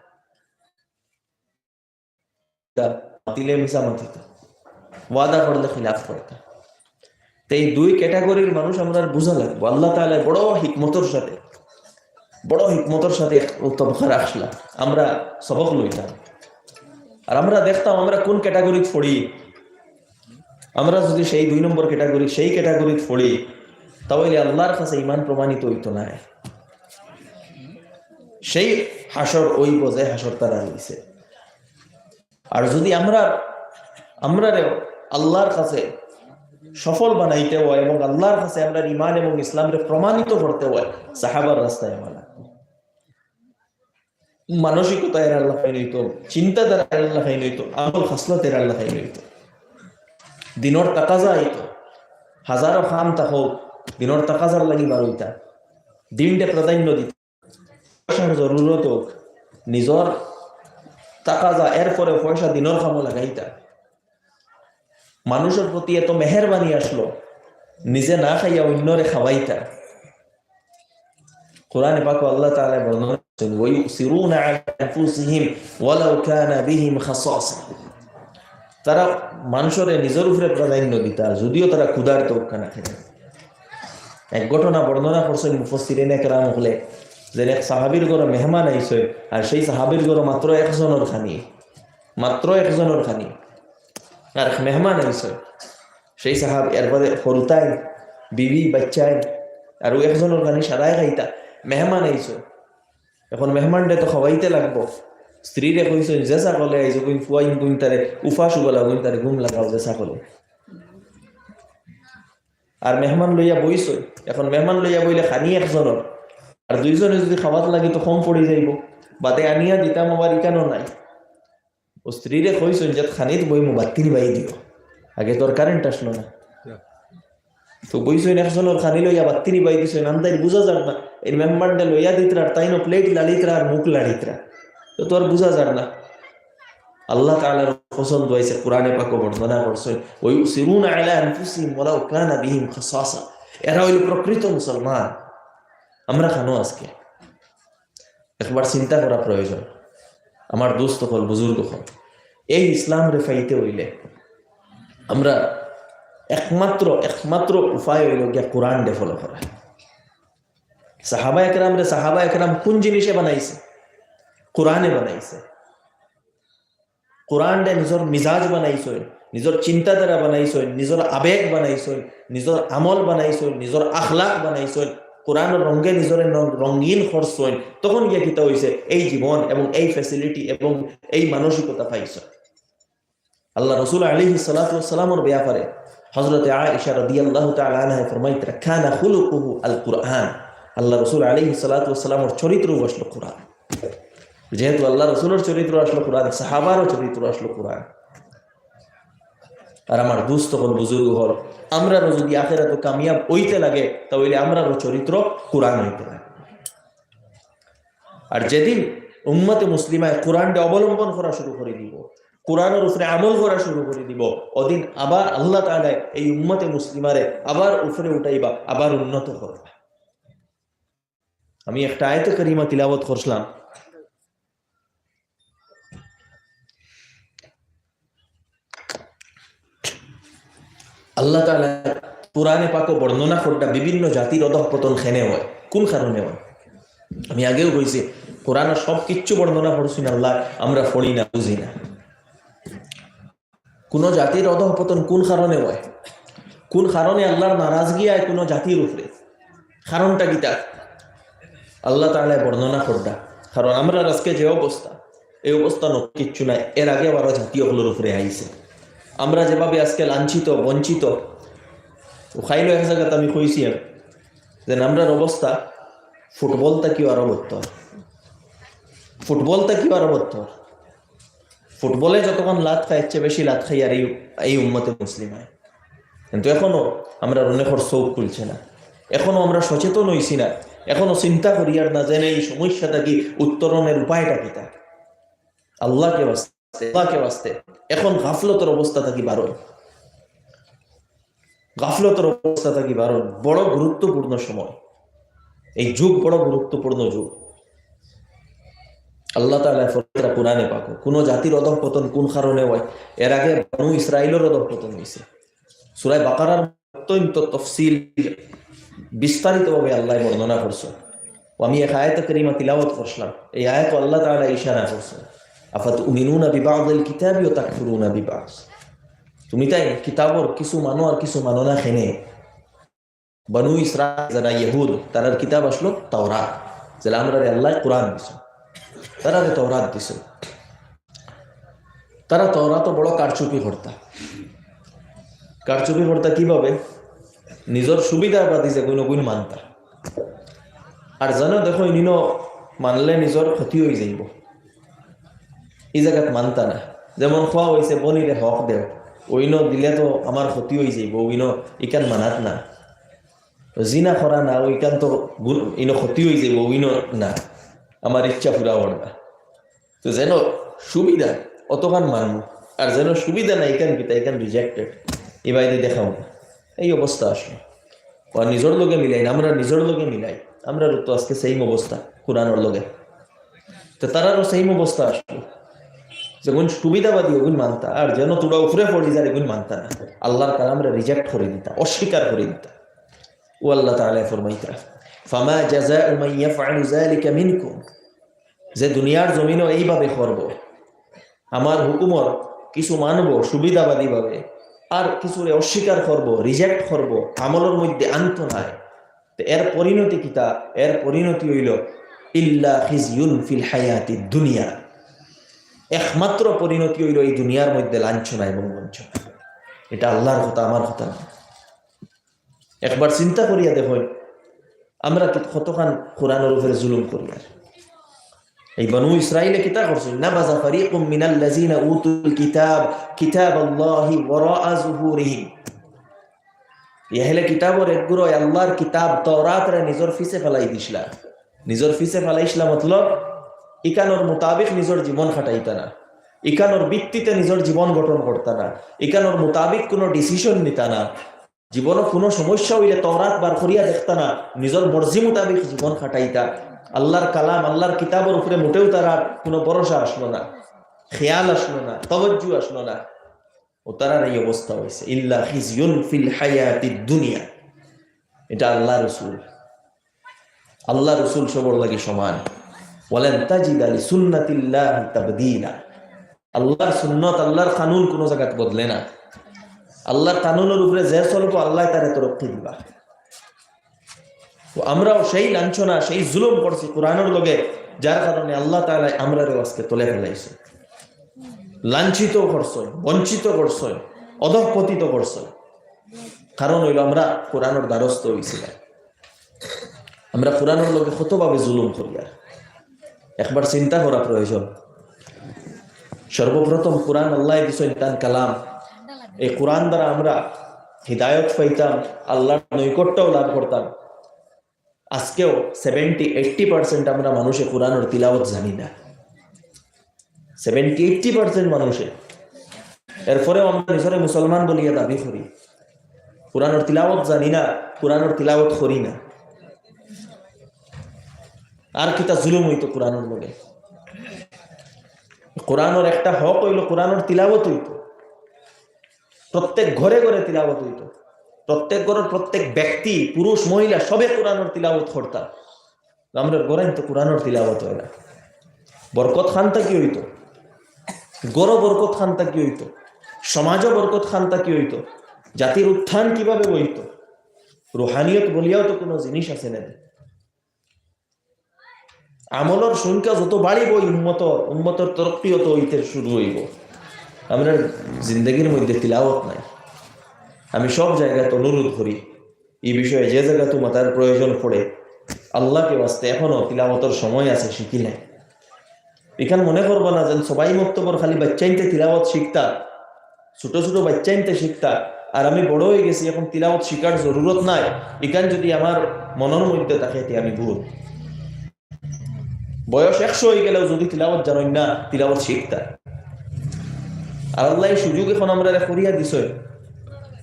মাতিলে মিছা মাতিতা, ওয়াদা করলে খিলাফ করতা। তো এই দুই ক্যাটাগরির মানুষ আমরার বুঝা লাগবো। আল্লাহ তাআলা বড় হিকমতর সাথে, বড় হিকমতর সাথে এক তবকা রাখলা, আমরা সবক লইতাম। আর আমরা দেখতাম আমরা কোন ক্যাটাগরিত পড়ি। আমরা যদি সেই দুই নম্বর ক্যাটাগরি, সেই ক্যাটাগরিত পড়ি, তাহলে আল্লাহর কাছে ইমান প্রমাণিত অইতো নায়। সেই হাশর অইবো যে হাশর তারা রইছে। আর যদি আমরা, আমরারে আল্লাহর কাছে সফল বানাইতে হয় এবং আল্লাহর কাছে আমরার ইমান এবং ইসলামরে প্রমাণিত করতে হয়, সাহাবার রাস্তায় আমা লাগবো। মানসিকতা এরার লাখান অইতো, চিন্তাধারা এরার লাখান অইতো, আমল খাসলত এরার লাখান অইতো। দিনর তাকাজা অইতো, হাজারো কাম থাকউক, দিনর তাকাজার লাগি বার অইতা, দিনরে প্রাধান্য দিতা। পয়সার জরুরত অউক, নিজর তাকাজা, এরপরে পয়সা দিনর কামো লাগাইতা। মানুষর প্রতি এত মেহেরবানি আসলো, নিজে না খাইয়া অইন্যরে খাওয়াইতা। কোরআনে পাকো আল্লাহ তাআলা বর্ণনা করছেন, "ওয়া ইউসিরুনা আলা আনফুসিহিম ওয়ালাউ কানা বিহিম খাসাসা।" তারা মানষরে নিজর উপরে প্রাধান্য দিতা, যদিও তারা ক্ষুধার্ত অউক্কা না কেনে। এক ঘটনা বর্ণনা করছেন মুফাসসিরিনে কেরাম অকলে, যে এক সাহাবীর ঘরো মেহমান আইছে, আর সেই সাহাবীর ঘরো মাত্র একজনর খানি, মাত্র একজনর খানি, আর এক মেহমান আইছে। সেই সাহাব এরপরে হরুতাইন, বিবি, বাচ্চাইন, আর অউ একজনর খানি সারায় খাইতা, মেহমান আইছে। এখন মেহমানরে তো খাওয়াইতে লাগবো। স্ত্রীরে কইছইন, "যে সকলে আইছো, কইন ফুয়াইন, কইন তারে উপাস উবালা, কইন তারে ঘুম লাগাও, যে সকলে।" আর মেহমান লইয়া বইছইন, এখন মেহমান লইয়া বইলে খানি একজনর, আর দুইজনে যদি খাওয়াত লাগি তো কম পড়ি যাইবো। বাদে আনিয়া দিতাম, আবার ইখানও নাই। অউ স্ত্রীরে কইছইন যে, "খানিত বইমু, বাত্তি নিবাই দিও।" আগে তো আর কারেন্ট আসলো না। তো বইছইন একজনর খানি লইয়া, বাত্তি নিবাই দিছইন, আন্দাইর বুঝা যার না। এই মেহমানরে লইয়া দিতরা, আর তাইনও প্লেট লাড়িতরা আর মুখ লাড়িতরা। তো, তো আর বুঝা যার না। আল্লাহ তাআলার পছন্দ অইছে, কোরআনে পাকো বর্ণনা করছইন, "ওয়া ইউসিরুনা আলা আনফুসিহিম ওয়ালাউ কানা বিহিম খাসাসা।" এরা অইল প্রকৃত মুসলমান। আমরা খানো আজকে একবার চিন্তা করা প্রয়োজন। আমার দোস্ত অকল, বুজুর্গ অকল, এই ইসলামরে পাইতে অইলে আমরা একমাত্র, একমাত্র উপায় অইল গিয়া কোরআনরে ফলো করা। সাহাবা একরামরে সাহাবা একরাম কোন জিনিসে বানাইছে? কোরআনে বানাইছে। কোরআনরে নিজর মিজাজ বানাইছইন, নিজর চিন্তাধারা বানাইছইন, নিজর আবেগ বানাইছইন, নিজর আমল বানাইছইন, নিজর আখলাক বানাইছইন, কোরআনর রঙে নিজরে ন-, রঙিন করছইন, তখন গিয়া কিতা অইছে? এই জীবন এবং এই ফ্যাসিলিটি এবং এই মানসিকতা পাইছইন। আল্লাহ রসুল আলাইহিস সালাতু ওয়াস সালামর ব্যাপারে হযরতে আয়েশা রাদিয়াল্লাহু তাআলা আনহা ফরমাইতরা, "কানা খুলুকুহু আল কুরআন।" আল্লাহ রসুল আলাইহিস সালাতু ওয়াস সালামর চরিত্র আসলো কোরআন। যেহেতু আল্লাহ রসুলর চরিত্র আসলো কোরআন, সাহাবারও চরিত্র আসলো কোরআন। আর আমার দোস্ত অকল, বুজুর্গ অকল, আমরারও যদি আখেরাতো কামিয়াব অইতে লাগে, তাহলে আমরারও চরিত্র কোরআন অইতে লাগে। আর যেদিন উম্মতে মুসলিমায় কোরআনরে অবলম্বন করা শুরু করি দিবো, কোরআনর উপরে আমল করা শুরু করি দিবো, অদিন আবার আল্লাহ তাআলা এই উম্মতে মুসলিমারে আবার উপরে উঠাইবা, আবার উন্নত করবা। আমি একটা আয়াতে কারিমা তিলাওয়াত করছিলাম। আল্লাহ তাআলা কোরআনে পাকো বর্ণনা কররা বিভিন্ন জাতির অধঃপতন কেনে অয়, কুন কারণে অয়। আমি আগেও কইছি, কোরআনো সব কিচ্ছু বর্ণনা করছইন আল্লায়, আমরা পড়ি না, বুঝি না। কুনো জাতির অধঃপতন কুন কারণে অয়, কুন কারণে আল্লার নারাজগি আয় কুনো জাতির উপরে, কারণটা কিতা? আল্লাহ তাআলায় বর্ণনা কররা। কারণ আমরার আজকে যে অবস্থা, এই অবস্থা নতুন কিচ্ছু নায়, এর আগে আরো জাতি অকলর উপরে আইছে। আমরা যেভাবে আজকে লাঞ্ছিত, বঞ্চিত, অউ কাইলও এক জাগাত আমি কইছি আমি, যে আমরার অবস্থা ফুটবল থাকিও আরো বদতর, ফুটবল থাকিও আরো বদতর। ফুটবলে যতখান লাত খায়, এর চেয়ে বেশি লাত খাইয়ার এই, এই উম্মতে মুসলিমায়। কিন্তু এখনো আমরার অনেকর চউখ খুলছে না, এখনো আমরা সচেতন অইছি না, এখনো চিন্তা করিয়ার না যে এই সমস্যা থাকি উত্তরণের উপায়টা কিতা। আল্লাহকে বাঁচতে, আল্লাহকে বাঁচতে, এখন গাফলতর অবস্থা থাকি বারইন, গাফলতর অবস্থা থাকি বারইন। বড় গুরুত্বপূর্ণ সময়, এই যুগ বড় গুরুত্বপূর্ণ যুগ। আল্লাহ তাআলায় ফরমাইরা কোরআনে পাকো, কুনো জাতির অধঃপতন কুন কারণে অয়। এর আগে বনু ইসরাইলর অধঃপতন অইছে। সূরা বাকারার অত্যন্ত তফসিল, বিস্তারিতভাবে আল্লায় বর্ণনা করছইন। আমি এক আয়াতে কারিমা তিলাওয়াত করছিলাম, এই আয়াতো আল্লাহ তাআলা ইশারা করছইন, "আফাতুমিনুনা বিবাদিল কিতাবি ওয়া তাকফুরুনা বিবাদ।" তুমি তাই কিতাবর কিছু মানো আর কিছু মানো না কেনে? বনু ইসরাইল যারা ইহুদ, তারার কিতাব আছলো তাওরাত, যেলা আমরারে আল্লায় কোরআন দিছইন, তারারে তাওরাত দিছইন। তারা তাওরাতো বড় কারচুপি করতা। কারচুপি করতা কিভাবে? নিজর সুবিধাবাদী যেগুইন অগুইন মানতা। আর যেন দেখইন ইনো মানলে নিজর ক্ষতি অইযাইবো, ই জাগাত মানতা না। যেমন কওয়া অইছে, "বনিরে হক দেও", অইনো দিলে তো আমার ক্ষতি অইযাইবো, অইনো ইখান মানাত না। জিনা করা না, অউ ইখান তো গুন-, ইনো ক্ষতি অইযাইবো, অইনো না, আমার ইচ্ছা পুরা অর না। তো যেন সুবিধা, অতখান মানমু, আর যেন সুবিধা নাই, ইখান কিতা, ইখান rejected, ইবায়দি দেখাও না। এই অবস্থা আছলো। অউ নিজর লগে মিলাই না, আমরা নিজর লগে মিলাই, আমরারও তো আজকে same অবস্থা কোরআনর লগে। তো তারারও same অবস্থা আছলো, যেগুইন সুবিধাবাদী অগুইন মানতা, আর যেন থুড়া উপরে পড়ি যার এগুইন মানতা না, আল্লাহর কালামরে reject করি দিতা, অস্বীকার করি দিতা। অউ আল্লাহ তাআলায় ফরমাইতরা, "ফামা জাযাউ মান ইয়াফআলু যালিকা মিনকুম।" যে দুনিয়ার জমিনো এইভাবে করবো, আমার হুকুমর কিছু মানবো সুবিধাবাদীভাবে, আর কিছুরে অস্বীকার করবো, reject করবো, আমলর মধ্যে আনতো নায়, তো এর পরিণতি কিতা? এর পরিণতি অইলো ইল্লা খিজিউন ফিল হায়াতিদ দুনিয়া। একমাত্র পরিণতি অইলো এই দুনিয়ার মধ্যে লাঞ্ছনা এবং বঞ্চনা। ইটা আল্লাহর কথা, আমার কথা না। একবার চিন্তা করিয়া দেখইন, আমরা কি কতখান কোরআনর উপরে জুলুম করিয়ার। এই বনু ইসরাইলে কিতা করছইন? নাবাযা ফারিকুম মিনাল্লাযিনা উতুল কিতাব কিতাবাল্লাহি ওয়ারাআ যুহুরিহিম। এহলে কিতাবর এক গুরুয়ে আল্লাহর কিতাব তাওরাতরে নিজর পিছে ফালাই দিছলা। নিজর পিছে ফালাইছলা মতলব, ইখানর মোতাবিক নিজর জীবন কাটাইতা না, ইখানর ভিত্তিতে নিজর জীবন গঠন করতা না, ইখানর মোতাবিক কুনু decision নিতা না। জীবনো কুনু সমস্যা অইলে তাওরাত বার করিয়া দেখতা না, নিজর মর্জি মোতাবিক জীবন কাটাইতা। আল্লাহর কালাম, আল্লাহর কিতাবর উপরে মোটেও তারার কুনু ভরসা আছলো না, খেয়াল আছলো না, তওয়াজ্জু আছলো না। অউ তারার এই অবস্থা অইছে, ইল্লা খিজিউন ফিল হায়াতিদ দুনিয়া। ইটা আল্লাহর রসুল, আল্লাহর রসুল সবর লাগি সমান। ওয়ালান তাজিদা লিসুন্নাতিল্লাহি তাবদীলা। আল্লাহর সুন্নত, আল্লাহর কানুন কুনু জাগাত বদলে না। আল্লাহর কানুনর উপরে যে চলবো, আল্লায় তারে তরক্কি দিবা। তো আমরাও সেই লাঞ্ছনা, সেই জুলুম করছি কোরআনর লগে, যার কারণে আল্লাহ তাআলায় আমরারেও আজকে তলে ফালাইছইন, লাঞ্ছিত করছইন, বঞ্চিত করছইন, অধঃপতিত করছইন। কারণ অইলো আমরা কোরআনর দ্বারস্থ অইছি না। আমরা কোরআনর লগে কতভাবে জুলুম করিয়ার, একবার চিন্তা করা প্রয়োজন। সর্বপ্রথম কোরআন আল্লায় দিছইন তান কালাম। এই কোরআন দ্বারা আমরা হিদায়ত পাইতাম, আল্লাহর নৈকট্যও লাভ করতাম। আজকেও seventy eighty percent আমরা মানুষে কোরআনর তিলাওয়াত জানি না, seventy eighty percent মানুষে। এরপরেও আমরা নিজরে মুসলমান বলিয়া দাবি করি, কোরআনর তিলাওয়াত জানি না, কোরআনর তিলাওয়াত করি না। আর কিতা জুলুম অইতো কোরআনর লগে? কোরআনর একটা হক অইলো কোরআনর তিলাওয়াত অইতো। প্রত্যেক ঘরে ঘরে তিলাওয়াত অইতো, প্রত্যেক ঘরর প্রত্যেক ব্যক্তি, পুরুষ মহিলা, সবে কোরআনর তিলাওয়াত করতা। আমরার ঘরে তো কোরআনর তিলাওয়াত অয় না। বরকত খান থাকি অইতো, ঘরো বরকত খান থাকি অইতো, সমাজো বরকত খান থাকি অইতো, জাতির উত্থান কিভাবে অইতো? রুহানিয়ত বলিয়াও তো কোনো জিনিস আছে না। আমলর সংখ্যা যত বাড়িবো, উম্মতর, উম্মতর তরক্কি অত অইতে শুরু অইবো। আমরার জিন্দেগির মধ্যে তিলাওয়াত নাই। আমি সব জাগাত অনুরোধ করি, ই বিষয়ে যে জাগাত মাতার প্রয়োজন পড়ে, আল্লাহকে ওয়াস্তে এখনো তিলাওয়াতর সময় আছে, শিখিলাইন। ইখান মনে করবা না যেন সবাই মক্তবর খালি বাইচ্চাইন্তে তিলাওয়াত শিখতা, ছোট ছোট বাইচ্চাইন্তে শিখতা, আর আমি বড় অই গেছি, এখন তিলাওয়াত শিখার জরুরত নাই। ইখান যদি আমার মনর মধ্যে থাকে, তে আমি ভুল। বয়স একশো অই গেলেও যদি তিলাওয়াত জানইন না, তিলাওয়াত শিখতা। আর আল্লায় সুযোগ এখন আমরারে করিয়া দিছইন।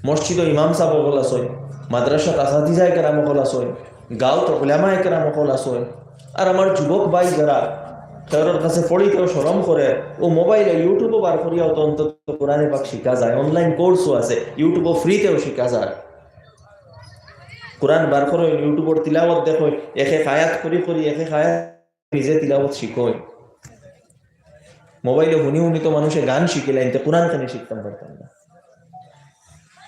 মসজিদো ইমাম সাব অকল আছইন, মাদ্রাসাত আসাতিজা একরাম অকল আছইন, গাঁওত উলামায়ে কেরাম অকল আছইন। আর আমার যুবক ভাই যারা, তারার কাছে পড়িতেও শরম করে, ও মোবাইলো YouTube-ও বার করিয়াও তো অন্তত কোরআনে পাক শিখা যায়, online course-ও আছে, YouTube-ও free-তেও শিখা যায়। কোরআন বার করইন, YouTube-অর তিলাওয়াত দেখইন, এক এক আয়াত করি করি, এক এক আয়াত নিজে তিলাওয়াত শিখইন। মোবাইলো হুনি হুনি তো মানুষে গান শিখিলাইন, তে কোরআন কেনে শিখতাম পারতাম না?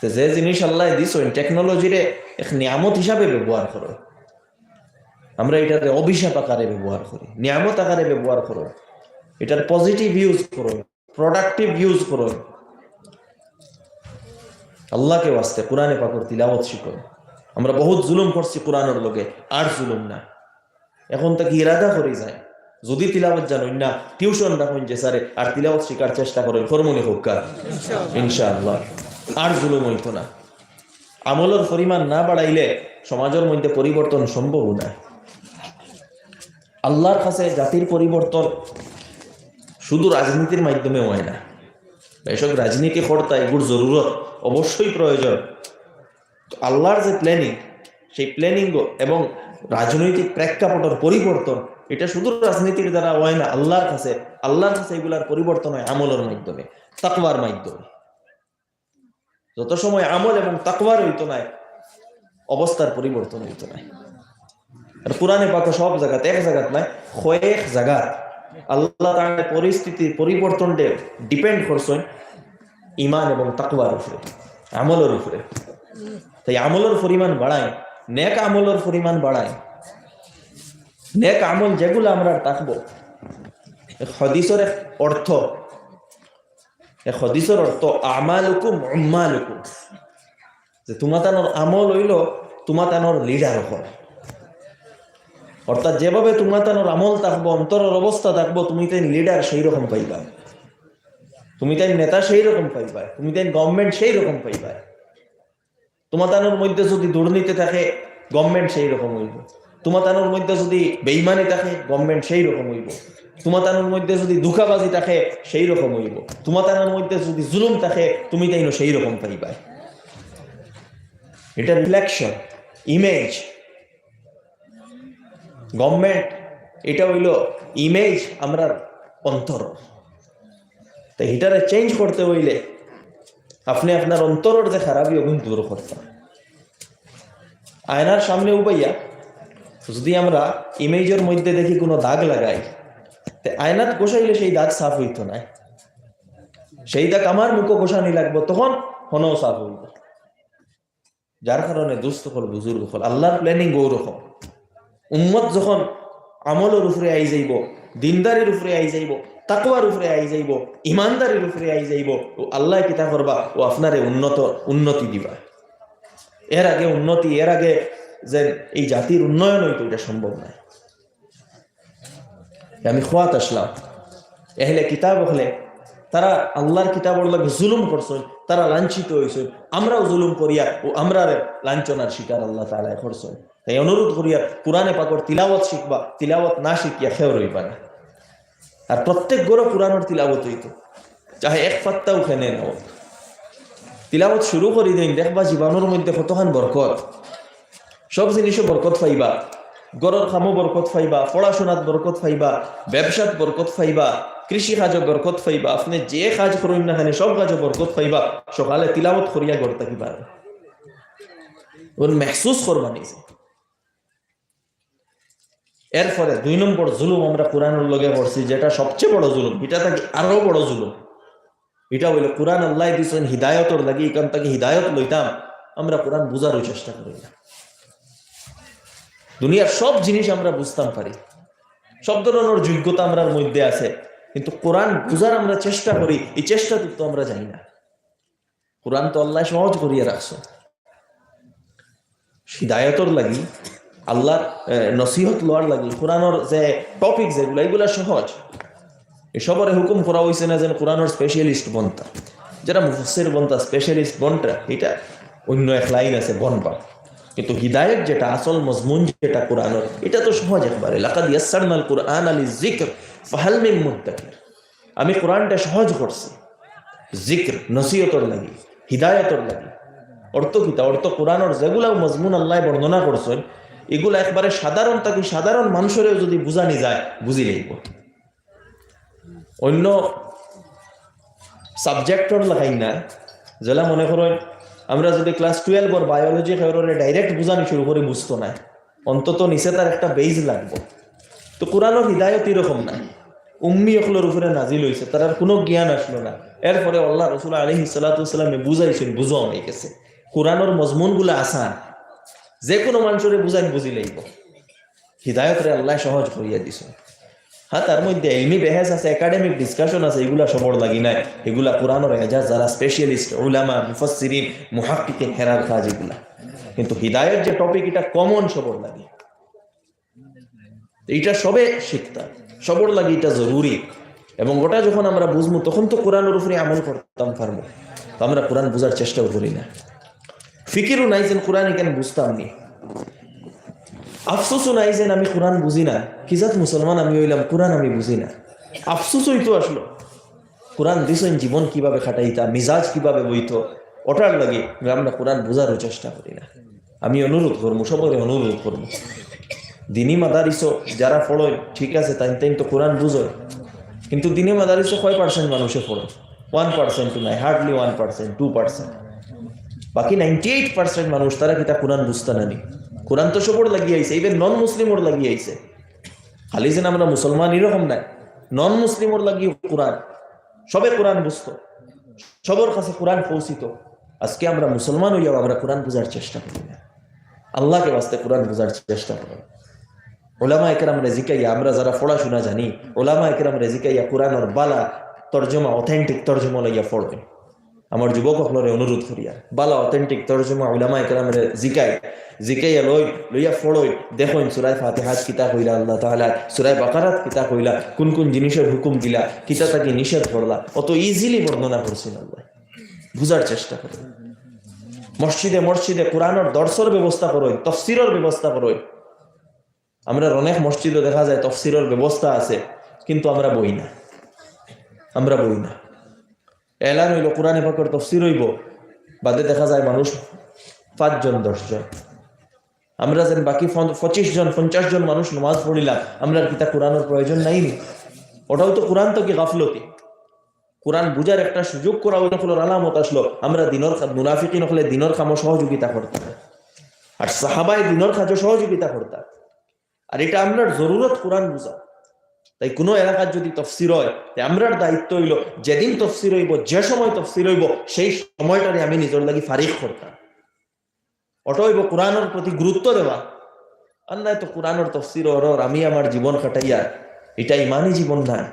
তো যে জিনিস আল্লায় দিছইন, technology-রে এক নিয়ামত হিসাবে ব্যবহার করো। আমরা ইটারে অভিশাপ আকারে ব্যবহার করি, নিয়ামত আকারে ব্যবহার করো, ইটার positive use করো, productive use করো। আল্লাহকে ওয়াস্তে কোরআনে পাকর তিলাওয়াত শিখো। আমরা বহুত জুলুম করছি কোরআনর লগে, আর জুলুম না। এখন থাকি ইরাদা করি যায়, যদি তিলাওয়াত জানইন না, টিউশন রাখইন যে স্যারে, আর তিলাওয়াত শিখার চেষ্টা করইন, করমুনি হোক্কা। ইনশাআল্লাহ, আর জুলুম অইতো না। আমলর পরিমাণ না বাড়াইলে সমাজর মধ্যে পরিবর্তন সম্ভব নায়। আল্লাহর কাছে জাতির পরিবর্তন শুধু রাজনীতির মাধ্যমে অয় না। এসব রাজনীতি করতা এগুর জরুরত অবশ্যই প্রয়োজন। তো আল্লাহর যে planning, সেই planning এবং রাজনৈতিক প্রেক্ষাপটর পরিবর্তন, এটা শুধু রাজনীতির দ্বারা অয় না। আল্লাহর কাছে, আল্লাহর কাছে এগুলার পরিবর্তন অয় আমলর মাধ্যমে, তাকওয়ার মাধ্যমে। যত সময় আমল এবং তাকওয়ার অইতো নায়, অবস্থার পরিবর্তন অইতো নায়। আর কোরআনে পাকো সব জাগাত, এক জাগাত নায়, কয়েক জাগাত আল্লাহ তাআলা পরিস্থিতির পরিবর্তনরে depend করছইন ইমান এবং তাকওয়ার উপরে, আমলর উপরে। তাই আমলর পরিমাণ বাড়াইন, নেক আমলর পরিমাণ বাড়াইন। নেক আমল যেগুলা আমরার থাকবো, এক হাদিসর এক অর্থ, এক হাদিসর অর্থ আমালুকুম উম্মালুকুম, যে তুমাতানোর আমল অইলো তুমাতানোর লিডার অকল। অর্থাৎ যেভাবে তুমাতানোর আমল থাকবো, অন্তরর অবস্থা থাকবো, তুমিতাইন লিডার সেই রকম পাইবা, তুমিতাইন নেতা সেই রকম পাইবা, তুমিতাইন গভর্নমেন্ট সেই রকম পাইবা। তুমাতানোর মধ্যে যদি দুর্নীতি থাকে, গভর্নমেন্ট সেই রকম অইবো। তুমাতানোর মধ্যে যদি বেইমানি থাকে, গভর্নমেন্ট সেই রকম অইবো। তুমাতানোর মধ্যে যদি ধোঁকাবাজি থাকে, সেই রকম অইবো। তুমাতানোর মধ্যে যদি জুলুম থাকে, তুমিতাইনও সেই রকম পাইবায়। এটা reflection, image। গভর্নমেন্ট, এটা অইলো image আমরার অন্তর। তো ইটারে change করতে অইলে আপনে আপনার অন্তরর যে খারাপি, অগুন দূর করতা। আয়নার সামনে উবাইয়া যদি আমরা ইমেজর মধ্যে দেখি কোনো দাগ লাগাই, তে আয়নাত ঘষাইলে সেই দাগ সাফ অইতো নায়। সেই দাগ আমার মুখো ঘষানি লাগবো, তখন হনো সাফ অইবো। যার কারণে দোস্ত অকল, বুজুর্গ অকল, আল্লাহর planning অউ রকম। উম্মত যখন আমলর উপরে আই যাইবো, দিনদারির উপরে আই যাইবো, তাকওয়ার উপরে আই যাইবো, ইমানদারির উপরে আই যাইবো, অউ আল্লায় কিতা করবা? অউ আপনারে উন্নত, উন্নতি দিবা। এর আগে উন্নতি, এর আগে যে এই জাতির উন্নয়ন অইতো, ইটা সম্ভব নায়। আমি কওয়াত আসলাম, এহলে কিতাব অকলে তারা আল্লাহর কিতাবর লগে জুলুম করছইন, তারা লাঞ্ছিত অইছইন, আমরাও জুলুম করিয়া অউ আমরারে লাঞ্ছনার শিকার আল্লাহ তাআলায় করছইন। তাই অনুরোধ করিয়ার কোরআনে পাকর তিলাওয়াত শিখবা, তিলাওয়াত না শিখিয়া কেউ রইবা না। আর প্রত্যেক ঘরো কোরআনর তিলাওয়াত অইতো, চাহে এক পাত্তাও কেনে না অউক। তিলাওয়াত শুরু করি দেইন, দেখবা জীবনর মধ্যে কতখান বরকত। সব জিনিসো বরকত পাইবা, ঘরর কামো বরকত পাইবা, পড়াশোনাত বরকত পাইবা, ব্যবসাত বরকত পাইবা, কৃষি কাজো বরকত পাইবা, আপনে যে কাজ করইন না কেনে সব কাজো বরকত পাইবা। সকালে তিলাওয়াত করিয়া ঘর থাকি বার অইন, মেহসুস করবা নিজে। এরপরে দুই নম্বর জুলুম আমরা কোরআনর লগে করছি, যেটা সবচেয়ে বড় জুলুম, ইটা থাকি আরো বড় জুলুম। ইটা অইলো কোরআন আল্লায় দিছইন হিদায়তর লাগি, ইখান থাকি হিদায়ত লইতাম, আমরা কোরআন বুঝারও চেষ্টা করি না। দুনিয়ার সব জিনিস আমরা বুঝতাম পারি, সব ধরনর যোগ্যতা আমরার মধ্যে আছে, কিন্তু কোরআন বুঝার আমরা চেষ্টা করি, এই চেষ্টাটুক তো আমরা জানি না। কোরআন তো আল্লায় সহজ করিয়া রাখছইন হিদায়তর লাগি, আল্লার, এ, নসিহত লওয়ার লাগি। কোরআনর যে টপিক যেগুলা, ইগুলা সহজ। ই সবরে হুকুম করা অইছে না যেন কোরআনর স্পেশালিস্ট বনতা, যারা মুফাসসির বনতা, স্পেশালিস্ট বনতা, ইটা অইন্য এক লাইন আছে, বনবা। কিন্তু হিদায়ত যেটা, আসল মজমুন যেটা কোরআনর, ইটা তো সহজ একবারে। লাকাদ ইয়াসসারনাল কুরআনা লিযযিকর ফাহাল মিন মুদ্দাকির। আমি কোরআনটা সহজ করছি জিকির, নসিহতর লাগি, হিদায়তর লাগি। অর্থ কিতা? অর্থ কোরআনর যেগুলা মজমুন আল্লায় বর্ণনা করছইন, ইগুলা একবারে সাধারণ থাকি সাধারণ মানুষরেও যদি বুঝানি যায়, বুঝি লাইবো। অইন্য সাবজেক্টর লাখান না, যেলা মনে করইন আমরা যদি ক্লাস টুয়েলভর বায়োলজি কেউরে ডাইরেক্ট বুঝানি শুরু করি, বুঝতো নায়, অন্তত নিচে তার একটা বেজ লাগবো। তো কোরআনর হিদায়ত ইরকম নায়, উম্মি অকলর উপরে নাজিল অইছে, তারার কুনু জ্ঞান আছলো না। এরপরে আল্লার রসুল আলাইহিস সালাতু ওয়াস সালামে বুঝাইছইন, বুঝা অই গেছে। কোরআনর মজমুনগুলা আসান, যে কুনু মানষরে বুঝাইন বুঝি লাইবো। হিদায়তরে আল্লায় সহজ করিয়া দিছইন। হ্যাঁ, তার মধ্যে ইলমি বেহেস আছে, একাডেমিক ডিসকাশন আছে, ইগুলা সবর লাগি নায়। ইগুলা কোরআনর এজাজ, যারা স্পেশালিস্ট, উলামা, মুফাসসিরিন, মুহাক্কিকিন, হেরার কাজ ইগুলা। কিন্তু হিদায়ত যে টপিক, ইটা কমন সবর লাগি। তো ইটা সবে শিখতা, সবর লাগি ইটা জরুরি। এবং ওটা যখন আমরা বুঝমু, তখন তো কোরআনর উপরে আমল করতাম পারমু। তো আমরা কোরআন বুঝার চেষ্টাও করি না। ফিকিরও নাই যেন কোরআন ইখান বুঝতাম নি। আফসোসও নাই যেন আমি কোরআন বুঝি না। কি জাত মুসলমান আমি অইলাম, কোরআন আমি বুঝি না। আফসোস অইতো আছলো। কোরআন দিছইন জীবন কিভাবে কাটাইতা, মিজাজ কিভাবে বইতো, ওটার লাগি আমরা কোরআন বুঝারও চেষ্টা করি না। আমি অনুরোধ করমু, সবরে অনুরোধ করমু, দিনী মাদারিসো যারা পড়ইন, ঠিক আছে, তাইন তাইন তো কোরআন বুঝইন, কিন্তু দিনী মাদারিসো কয় পার্সেন্ট মানুষে পড়ইন? ওয়ান পার্সেন্টও নায়, hardly one percent, two percent. বাকি নাইনটি এইট পার্সেন্ট মানুষ, তারা কিতা কোরআন বুঝতা না নি? কোরআন তো সবর লাগি আইছে, ইভেন নন মুসলিমর লাগি আইছে। খালি যেন আমরা মুসলমান, ইরকম নায়, নন মুসলিমর লাগিও কোরআন, সবে কোরআন বুঝতো, সবর কাছে কোরআন পৌঁছিতো। আজকে আমরা মুসলমান অইয়াও আমরা কোরআন বুঝার চেষ্টা করি না। আল্লাহকে ওয়াস্তে কোরআন বুঝার চেষ্টা করি। ওলামা একরামরে জিকাইয়া, আমরা যারা পড়াশোনা জানি, ওলামা একরামরে জিকাইয়া কোরআনর বালা তর্জমা, অথেন্টিক তর্জমা লইয়া পড়ইন। আমার যুবক অকলরে অনুরোধ করিয়ার, বালা অথেন্টিক তর্জমা উলামা একরামরে জিকাইন, জিকাইয়া লইন, লইয়া পড়ইন, দেখইন সূরা ফাতিহাত কিতা কইলা আল্লাহ তাআলা, সূরা বাকারাত কিতা কইলা, কুন কুন জিনিসর হুকুম দিলা, কিতা থাকি নিষেধ করলা, অত ইজিলি বর্ণনা করছইন আল্লায়। বুঝার চেষ্টা করইন। মসজিদে মসজিদে কোরআনর দর্শর ব্যবস্থা করইন, তফসিরর ব্যবস্থা করইন। আমরার অনেক মসজিদো দেখা যায় তফসিরর ব্যবস্থা আছে, কিন্তু আমরা বই না, আমরা বই না। এলান অইলো কোরআনে পাকর তফসির অইবো, বাদে দেখা যায় মানুষ পাঁচজন, দশজন। আমরা যেন বাকি পন-, পঁচিশ জন, পঞ্চাশ জন মানুষ নমাজ পড়িলাম, আমরার কিতা কোরআনর প্রয়োজন নাই নি? ওটাও তো কোরআন থাকি গাফলতি। কোরআন বুঝার একটা সুযোগ করা অইলো, অকলর আলামত আছলো। আমরা দিনর কা-, মুনাফিকিন অকলে দিনর কামো সহযোগিতা করতা, আর সাহাবায়ে দিনর কাজো সহযোগিতা করতা। আর ইটা আমরার জরুরত কোরআন বুঝা। তাই কুনু এলাকাত যদি তফসির অয়, তে আমরার দায়িত্ব অইলো যেদিন তফসির অইবো, যে সময় তফসির অইবো, সেই সময়টারে আমি নিজর লাগি ফারিগ করতাম। ওটা অইবো কোরআনর প্রতি গুরুত্ব দেওয়া। আর নায় তো কোরআনর তফসির অর অর আমি আমার জীবন কাটাইয়ার, ইটা ইমানি জীবন নায়।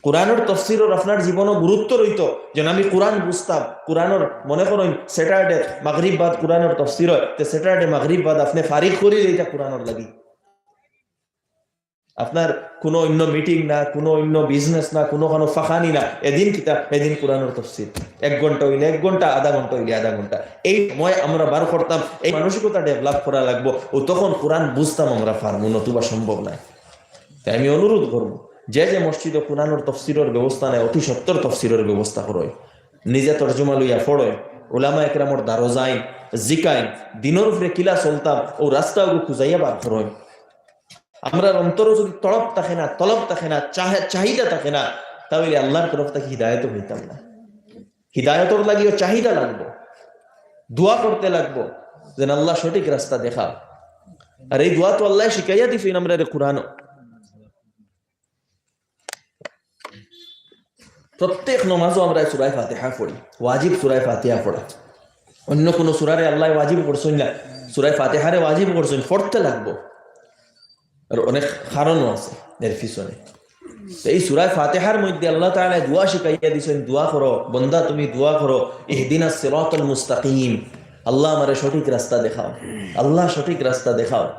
কোরআনর তফসিরর আপনার জীবনো গুরুত্ব রইতো, যেন আমি কোরআন বুঝতাম। কোরআনর মনে করইন স্যাটারডে মাগরিব বাদ কোরআনর তফসির অয়, তে স্যাটারডে মাগরিব বাদ আপনে ফারিগ করি লইতা কোরআনর লাগি। আপনার কুনু অইন্য মিটিং না, কুনু অইন্য বিজনেস না, কুনু কানো ফাঁকানি না, এদিন কিতা, এদিন কোরআনর তফসির। এক ঘন্টা অইলে এক ঘন্টা, আধা ঘন্টা অইলে আধা ঘন্টা। এই সময় আমরা বার করতাম, এই মানসিকতা ডেভেলপ করা লাগবো। ও তখন কোরআন বুঝতাম আমরা পারমু, নতুবা সম্ভব নায়। তাই আমি অনুরোধ করমু, যে যে মসজিদো কোরআনর তফসিরর ব্যবস্থা নাই, অতি সত্বর তফসিরর ব্যবস্থা করইন। নিজে তর্জমা লইয়া পড়ইন, উলামা একরামর দ্বারো যাইন, জিকাইন, দিনর উপরে কিলা চলতাম, অউ রাস্তা অগু খুজাইয়া বার করইন। আমরার অন্তরো যুদি তড়প থাকে না, তলব থাকে না, চাহে-, চাহিদা থাকে না, তাইলে আল্লার তরফ থাকি হিদায়ত পাইতাম না। হিদায়তর লাগিও চাহিদা লাগবো, দোয়া করতে লাগবো, যেন আল্লাহ সঠিক রাস্তা দেখাও। আর এই দোয়া তো আল্লায় শিখাইয়া দিছইন আমরারে কুরআনো। প্রত্যেক নমাজো আমরা সূরায়ে ফাতিহা পড়ি, ওয়াজিব সূরায়ে ফাতিহা পড়া। অন্য কুনু সূরারে আল্লায় ওয়াজিব করছইন না, সূরায়ে ফাতিহারে ওয়াজিব করছইন, পড়তে লাগবো। আর অনেক কারণও আছে এর পিছনে। তো এই সূরায়ে ফাতিহার মধ্যে আল্লাহ তাআলায় দোয়া শিখাইয়া দিছইন, "দোয়া করো, বন্দা তুমি দোয়া করো, ইহদিনাস সিরাতাল মুস্তাকিম, আল্লাহ আমারে সঠিক রাস্তা দেখাও, আল্লাহ সঠিক রাস্তা দেখাও।"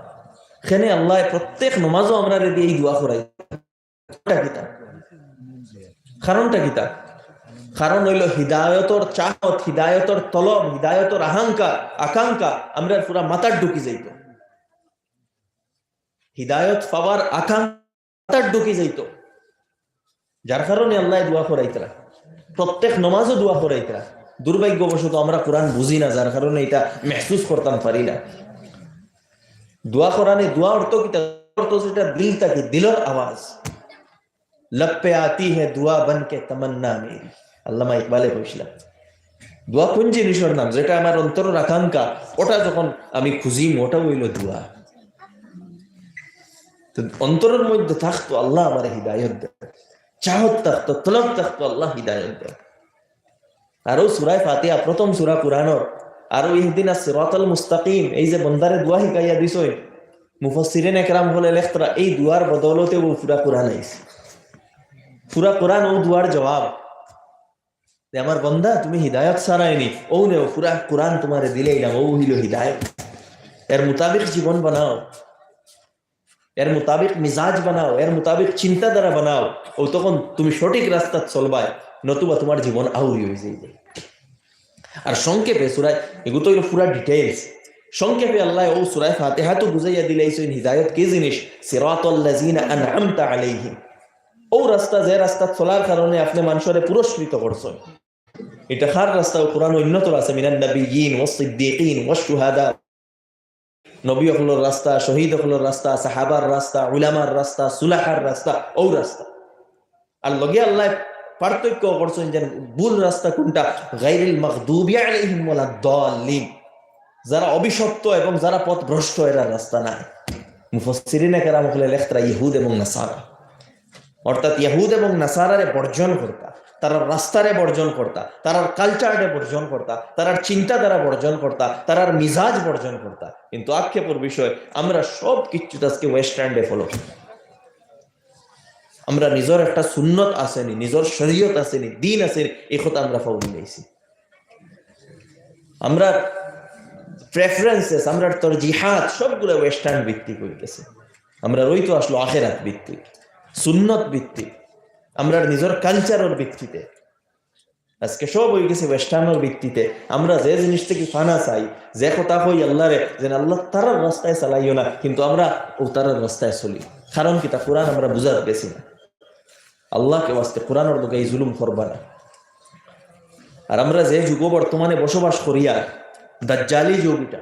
এখানে আল্লায় প্রত্যেক নমাজো আমরারে দিয়া এই দোয়া করাই। কারণটা কিতা? কারণটা কিতা? কারণ অইলো হিদায়তর চাহত, হিদায়তর তলব, হিদায়তর আকাঙ্ক্ষা, আকাঙ্ক্ষা আমরার পুরা মাথাত ঢুকি যাইতো। হিদায়ত পাওয়ার আকাঙ্ক্ষা মাথাত ঢুকি যাইতো। যার কারণে আল্লায় দোয়া করাইতরা, প্রত্যেক নমাজো দোয়া করাইতরা। দুর্ভাগ্যবশত আমরা কুরআন বুঝি না, যার কারণে ইটা মেহসুস করতাম পারি না। দোয়া করানি, দোয়া অর্থ কিতা? অর্থ যেটা দিল থাকি, দিলর আওয়াজ। "लब पे आती है दुआ बन के तमन्ना मेरी।" আল্লামা ইকবালে কইছিলা, দোয়া কুন জিনিসর নাম? যেটা আমার অন্তরর আকাঙ্ক্ষা, ওটা যখন আমি খুঁজিমু, ওটা অইলো দোয়া। তো অন্তরর মধ্যে থাকতো, "আল্লাহ আমারে হিদায়ত দেও।" চাহত থাকতো, তলব থাকতো, "আল্লাহ হিদায়ত দেও।" আরো সূরায়ে ফাতিহা, প্রথম সূরা কুরআনর, আরো ইহদিনাস সিরাতাল মুস্তাকিম, এই যে বন্দারে দোয়া শিখাইয়া দিছইন, মুফাসসিরিন একরাম অকলে লেখতরা, এই দোয়ার বদৌলতে অউ পুরা কুরআন আইছে। পুরা কুরআন অউ দোয়ার জবাব। যে আমার বন্দা, তুমি হিদায়ত চাইরায়নি, অউ নেও, পুরা কুরআন তুমারে দিলাইলাম, অউ অইলো হিদায়ত। এর মোতাবেক জীবন বানাও, এর মোতাবেক মিজাজ বানাও, এর মোতাবেক চিন্তাধারা বানাও, অউ তখন তুমি সঠিক রাস্তাত চলবায়, নতুবা তুমার জীবন আউরি অইযাইবো। আর সংক্ষেপে সূরায়ে, এগু তো অইলো পুরা details, সংক্ষেপে আল্লায় অউ সূরায়ে ফাতিহাতো বুঝাইয়া দিলাইছইন হিদায়ত কি জিনিস, সিরাতাল্লাযিনা আনআমতা আলাইহিম। অউ রাস্তা, যে রাস্তাত চলার কারণে আপনে মানষরে পুরস্কৃত করছইন। ইটা কার রাস্তা? কুরআনো অইন্যতর আছে, মিনান নাবিয়্যিন ওয়াস সিদ্দিকিন ওয়াশ শুহাদা। নবী অকলর রাস্তা, শহীদ অকলর রাস্তা, সাহাবার রাস্তা, উলামার রাস্তা, সুলাহার রাস্তা, অউ রাস্তা। আর লগে আল্লায় পার্থক্য করছইন যে ভুল রাস্তা কুনটা, গায়রিল মাগদুবি আলাইহিম ওয়ালাদ দাল্লিন। যারা অভিশপ্ত এবং যারা পথভ্রষ্ট, এরার রাস্তা নায়। মুফাসসিরিনে কেরাম অকলে লেখতরা ইহুদ এবং নাসারা। অর্থাৎ ইহুদ এবং নাসারারে বর্জন করতা, তারার রাস্তারে বর্জন করতা, তারার culture-রে বর্জন করতা, তারার চিন্তাধারা বর্জন করতা, তারার মিজাজ বর্জন করতা। কিন্তু আক্ষেপর বিষয়, আমরা সব কিচ্ছুত আজকে western-রে follow করি। আমরা নিজর একটা সুন্নত আছেনি, নিজর শরীয়ত আছেনি, দিন আছেনি, এই কথা আমরা পাউলিলাইছি। আমরার preferences, আমরার তরজিহাত সবগুলা western ভিত্তিক অইগেছে। আমরার অইতো আসলো আখেরাত ভিত্তিক, সুন্নত ভিত্তিক, আমরার নিজর culture-র ভিত্তিতে। আজকে সব অইগেছে western-র ভিত্তিতে। আমরা যে জিনিস থাকি ফানা চাই, যে কথা কই আল্লারে, যেন আল্লাহ তারার রাস্তায় চালাইও না, কিন্তু আমরা অউ তারার রাস্তায় চলি। কারণ কিতা? কুরআন আমরা বুঝাত গেছি না। আল্লাহকে ওয়াস্তে কুরআনর লগে এই জুলুম করবা না। আর আমরা যে যুগো বর্তমানে বসবাস করিয়ার, দাজ্জালি যুগ ইটা,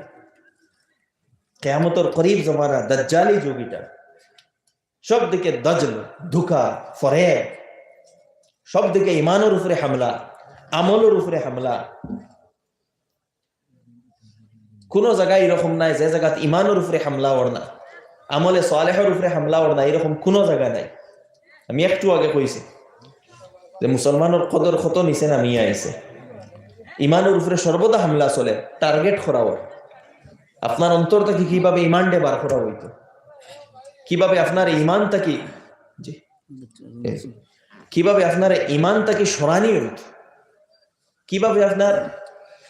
কিয়ামতর করিব জমানা, দাজ্জালি যুগ ইটা। সব দিকে দাজল, ধোঁকা, ফরেব, সব দিকে ইমানর উপরে হামলা, আমলর উপরে হামলা। কুনু জাগা ইরকম নাই যে জাগাত ইমানর উপরে হামলা অর না, আমলে সালেহর উপরে হামলা অর না, ইরকম কুনু জাগা নাই। আমি একটু আগে কইছি যে মুসলমানর কদর কত নিচে নামিয়া আইছে। ইমানর উপরে সর্বদা হামলা চলে, target করা অর। আপনার অন্তর থাকি কিভাবে ইমানরে বার করা অইতো, কিভাবে আপনার ইমান থাকি, জি, এ, কিভাবে আপনার ইমান থাকি সরানি অইতো, কিভাবে আপনার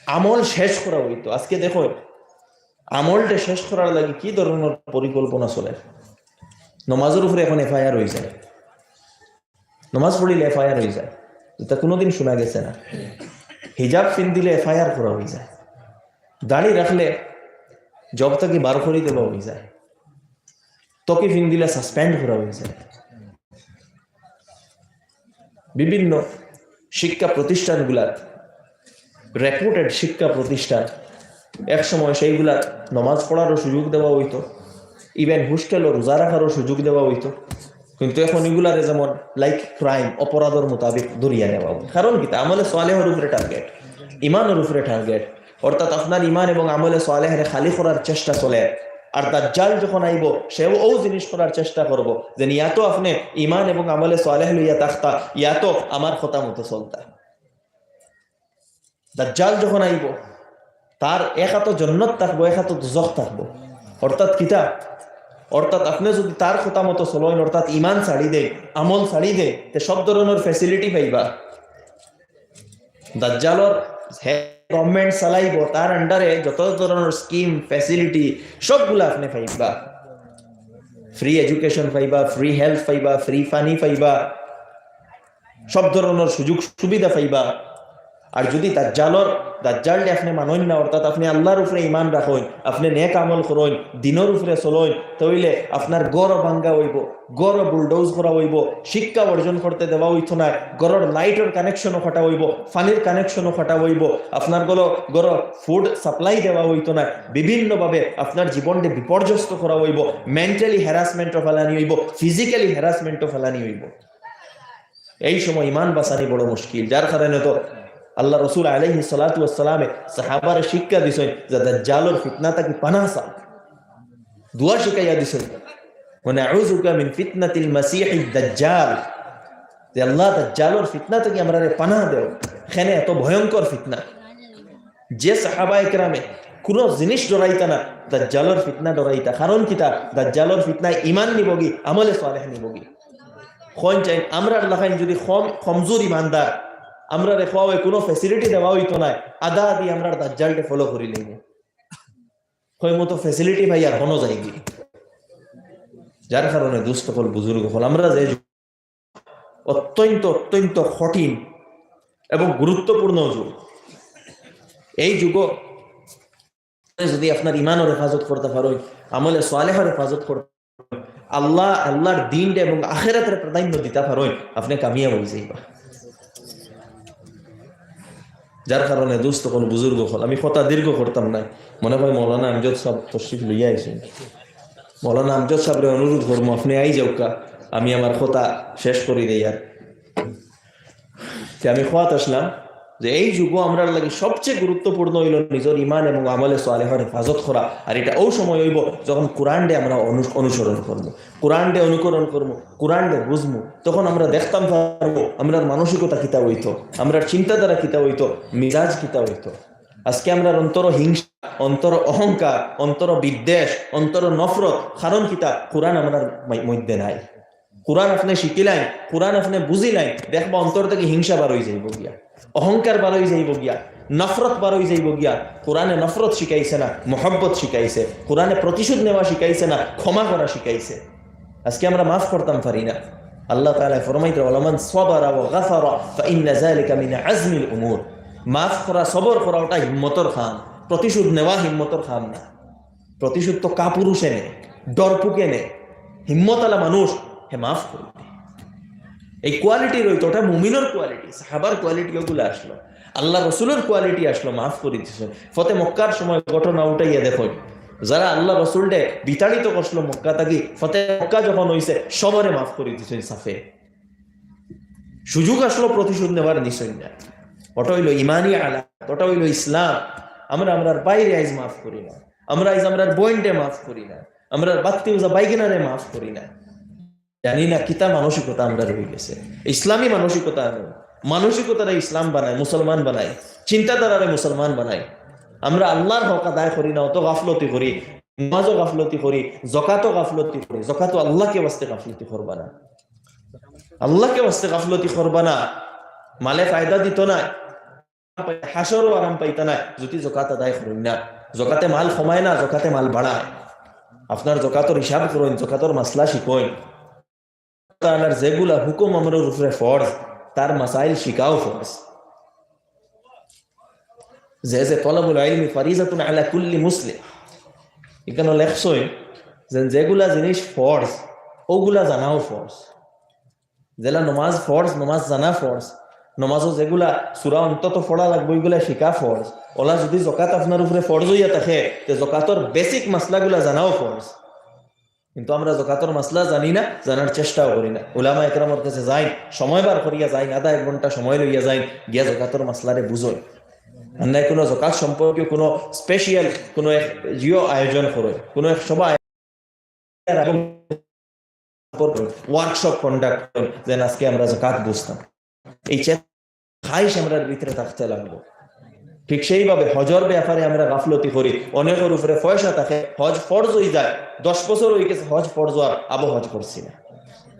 আমল শেষ করা অইতো। আজকে দেখো, আমলটা শেষ করার লাগি কি ধরনর পরিকল্পনা চলে। নমাজর উপরে এখন FIR অইযায়, নমাজ পড়িলে FIR অইযায়, ইটা কুনুদিন শুনা গেছে না। হিজাব পিন্দিলে FIR করা অইযায়, দাড়ি রাখলে job থাকি বার করি দেওয়া অইযায়, টুপি পিন্দিলে suspend করা অইযায়। বিভিন্ন শিক্ষা প্রতিষ্ঠানগুলাত, reputed শিক্ষা প্রতিষ্ঠান, এক সময় সেইগুলাত নমাজ পড়ারও সুযোগ দেওয়া অইতো, ইভেন হোস্টেলও রোজা রাখারও সুযোগ দেওয়া অইতো। কিন্তু এখন ইগুলারে যেমন লাইক ক্রাইম, অপরাধর মোতাবেক ধরিয়া নেওয়া অয়। কারণ কিতা? আমলে সালেহর উপরে টার্গেট, ইমানর উপরে টার্গেট। অর্থাৎ আপনার ইমান এবং আমলে সালেহরে খালি করার চেষ্টা চলে। আর দাজ্জাল যখন আইবো, সেও অউ জিনিস করার চেষ্টা করবো, যে ইয়া তো আপনে ইমান এবং আমলে সালেহ লইয়া থাকতা, ইয়া তো আমার কথা মতো চলতা। দাজ্জাল যখন আইবো, তার এক আতো জন্নত থাকবো, এক আতো দুজখ থাকবো। অর্থাৎ কিতা? অর্থাৎ আপনে যুদি তার কথা মতো চলইন, অর্থাৎ ইমান ছাড়ি দেইন, আমল ছাড়ি দেইন, তে সব ধরনর ফ্যাসিলিটি পাইবা। দাজ্জালর হে গভর্নমেন্ট চালাইবো, তার আন্ডারে যত ধরনর স্কিম, ফ্যাসিলিটি, সবগুলা আপনে পাইবা। ফ্রি এডুকেশন পাইবা, ফ্রি হেলথ পাইবা, ফ্রি পানি পাইবা, সব ধরনর সুযোগ সুবিধা পাইবা। আর যুদি দাজ্জালর, দাজ্জালরে আপনে মানইন না, অর্থাৎ আপনে আল্লার উপরে ইমান রাখইন, আপনে নেক আমল করইন, দিনর উপরে চলইন, তে অইলে আপনার ঘরও ভাঙ্গা অইবো, ঘরও বুলডোজ করা অইবো, শিক্ষা অর্জন করতে দেওয়া অইতো নায়, ঘরর লাইটর কানেকশনও কাটা অইবো, পানির কানেকশনও কাটা অইবো, আপনার ঘরো, ঘরো ফুড সাপ্লাই দেওয়া অইতো নায়, বিভিন্নভাবে আপনার জীবনরে বিপর্যস্ত করা অইবো, মেন্টালি হ্যারাসমেন্টও ফালানি অইবো, ফিজিক্যালি হ্যারাসমেন্টও ফালানি অইবো। এই সময় ইমান বাঁচানি বড় মুশকিল, যার কারণে তো আল্লার রসুল আলাইহিস সালাতু ওয়াস সালামে সাহাবারে শিক্ষা দিছইন যে দাজ্জালর ফিতনা থাকি পানাহ চাও, দোয়া শিখাইয়া দিছইন, "ওয়া নাউযুকা মিন ফিতনাতিল মাসিহিদ দাজ্জাল", যে আল্লাহ, দাজ্জালর ফিতনা থাকি আমরারে পানাহ দেও। কেনে এত ভয়ঙ্কর ফিতনা, যে সাহাবা একরামে কুনু জিনিস ডরাইতা না, দাজ্জালর ফিতনা ডরাইতা। কারণ কিতা? দাজ্জালর ফিতনায় ইমান নিবোগি, আমলে সালেহ নিবোগি। কইন চাইন, আমরার লাখাইন যুদি কম, কমজোর ইমানদার, আমরারে কওয়া অয় কুনু ফ্যাসিলিটি দেওয়া অইতো নায়, আধা আধি আমরার দাজ্জালরে ফলো করি লইমু। কইমু তো ফ্যাসিলিটি পাইয়ার হনো যাইগি। যার কারণে দোস্ত অকল, বুজুর্গ অকল, আমরা যে যুগ, অত্যন্ত, অত্যন্ত কঠিন এবং গুরুত্বপূর্ণ যুগ, এই যুগো যুদি আপনার ইমানর হেফাজত করতা পারইন, আমলে সালেহর হেফাজত করতা পারইন, আল্লাহ, আল্লার দিনরে এবং আখেরাতরে প্রাধান্য দিতা পারইন, আপনে কামিয়াব অইযাইবা। যার কারণে দোস্ত অকল, বুজুর্গ অকল, আমি কথা দীর্ঘ করতাম নায়, মনে অয় মৌলানা আমজদ সাব তশরিফ লইয়া আইছইন। মৌলানা আমজদ সাবরে অনুরোধ করমু, আপনে আই যাউক্কা, আমি আমার কথা শেষ করি দেই। আর তে আমি কওয়াত আসলাম যে এই যুগো আমরার লাগি সবচেয়ে গুরুত্বপূর্ণ অইলো নিজর ইমান এবং আমলে সালেহর হেফাজত করা। আর ইটা অউ সময় অইবো যখন কোরআনরে আমরা অনু-, অনুসরণ করমু, কোরআনরে অনুকরণ করমু, কোরআনরে বুঝমু, তখন আমরা দেখতাম পারমু আমরার মানসিকতা কিতা অইতো, আমরার চিন্তাধারা কিতা অইতো, মিজাজ কিতা অইতো। আজকে আমরার অন্তরো হিংসা, অন্তরো অহংকার, অন্তরো বিদ্বেষ, অন্তরো নফরত, কারণ কিতা? কোরআন আমরার মাই-, মধ্যে নাই। কোরআন আপনে শিখিলাইন, কোরআন আপনে বুঝিলাইন, দেখবা অন্তর থাকি হিংসা বার অইযাইবো গিয়া, অহংকার বার অইযাইবো গিয়া, নফরত বার অইযাইবো গিয়া। কোরআনে নফরত শিখাইছে না, মহব্বত শিখাইছে। কোরআনে প্রতিশোধ নেওয়া শিখাইছে না, ক্ষমা করা শিখাইছে। আজকে আমরা মাফ করতাম পারি না। আল্লাহ তাআলায় ফরমাইতরা, "ওয়ালামান সাবারা ওয়া গাফারা ফাইন্না যালিকা মিন আজমিল উমুর।" মাফ করা, সবর করা, ওটা হিম্মতর কাম। প্রতিশোধ নেওয়া হিম্মতর কাম না। প্রতিশোধ তো কাপুরুষে নেয়, ডরপুকে নেয়। হিম্মতআলা মানুষ, হে মাফ করি দেয়। এই কোয়ালিটি রইতো, ওটা মুমিনর কোয়ালিটি, সাহাবার কোয়ালিটি ওগুলা আসলো, আল্লার রসুলর কোয়ালিটি আসলো, মাফ করি দিছইন। ফতে মক্কার সময় ঘটনা উঠাইয়া দেখইন, যারা আল্লার রসুলরে বিতাড়িত করছিল মক্কা থাকি, ফতে মক্কা যখন অইছে, সবরে মাফ করি দিছইন সাফে। সুযোগ আসলো প্রতিশোধ নেবার, নিছইন না। ওটা অইলো ইমানি আলামত, ওটা অইলো ইসলাম। আমরা আমরার ভাইরে আইজ মাফ করি না, আমরা আইজ আমরার বইনরে মাফ করি না, আমরার বাত্তি উজা বাইগিনারে মাফ করি না। জানি না কিতা মানসিকতা আমরার অইগেছে। ইসলামী মানসিকতা আনো, মানসিকতারে ইসলাম বানায়, মুসলমান বানায়, চিন্তাধারারে মুসলমান বানায়। আমরা আল্লার হক আদায় করি না, অত গাফলতি করি, নামাজও গাফলতি করি, জকাতও গাফলতি করি। জকাতও আল্লাকে ওয়াস্তে গাফলতি করবা না, আল্লাকে ওয়াস্তে গাফলতি করবা না। মালে ফায়দা দিতো না, হাশরও আরাম পাইতা না যুদি জকাত আদায় করইন না। জকাতে মাল কমায় না, জকাতে মাল বাড়ায়। আপনার জকাতর হিসাব করইন, জকাতর মাসলা শিখইন। তাআলার যেগুলা হুকুম আমরার উপরে ফরজ, তার মাসাইল শিখাও ফরজ। যে, যে তলবুল ইলমি ফারিজাতুন আলা কুল্লি মুসলিম, ইখানো লেখছইন যে যেগুলা জিনিস ফরজ, ওগুলা জানাও ফরজ। যেলা নমাজ ফরজ, নমাজ জানা ফরজ। নমাজও যেগুলা সূরা অন্তত পড়া লাগবো, ইগুলা শিখা ফরজ। ওলা যুদি জকাত আপনার উপরে ফরজ অইয়া থাকে, তে জকাতর বেসিক মাসলাগুলা জানাও ফরজ। কিন্তু আমরা জকাতর মাসলা জানি না, জানার চেষ্টাও করি না। উলামা একরামর কাছে যাইন, সময় বার করিয়া যাইন, আধা এক ঘন্টা সময় লইয়া যাইন, গিয়া জকাতর মাসলারে বুঝইন। আর নাই কোনো জকাত সম্পর্কে কোনো স্পেশাল কোনো এক জিও আয়োজন করইন, কোনো এক সভা, ওয়ার্কশপ কন্ডাক্ট করইন, যেন আজকে আমরা জকাত বুঝতাম। এই চে-, খাইশ আমরার ভিতরে থাকতে লাগবো। ঠিক সেইভাবে হজর ব্যাপারে আমরা গাফলতি করি। অনেকের উপরে পয়সা থাকে, হজ ফরজ হয়ে যায়, দশ বছর হয়ে গেছে হজ ফরজ হওয়ার, আবো হজ করছি না।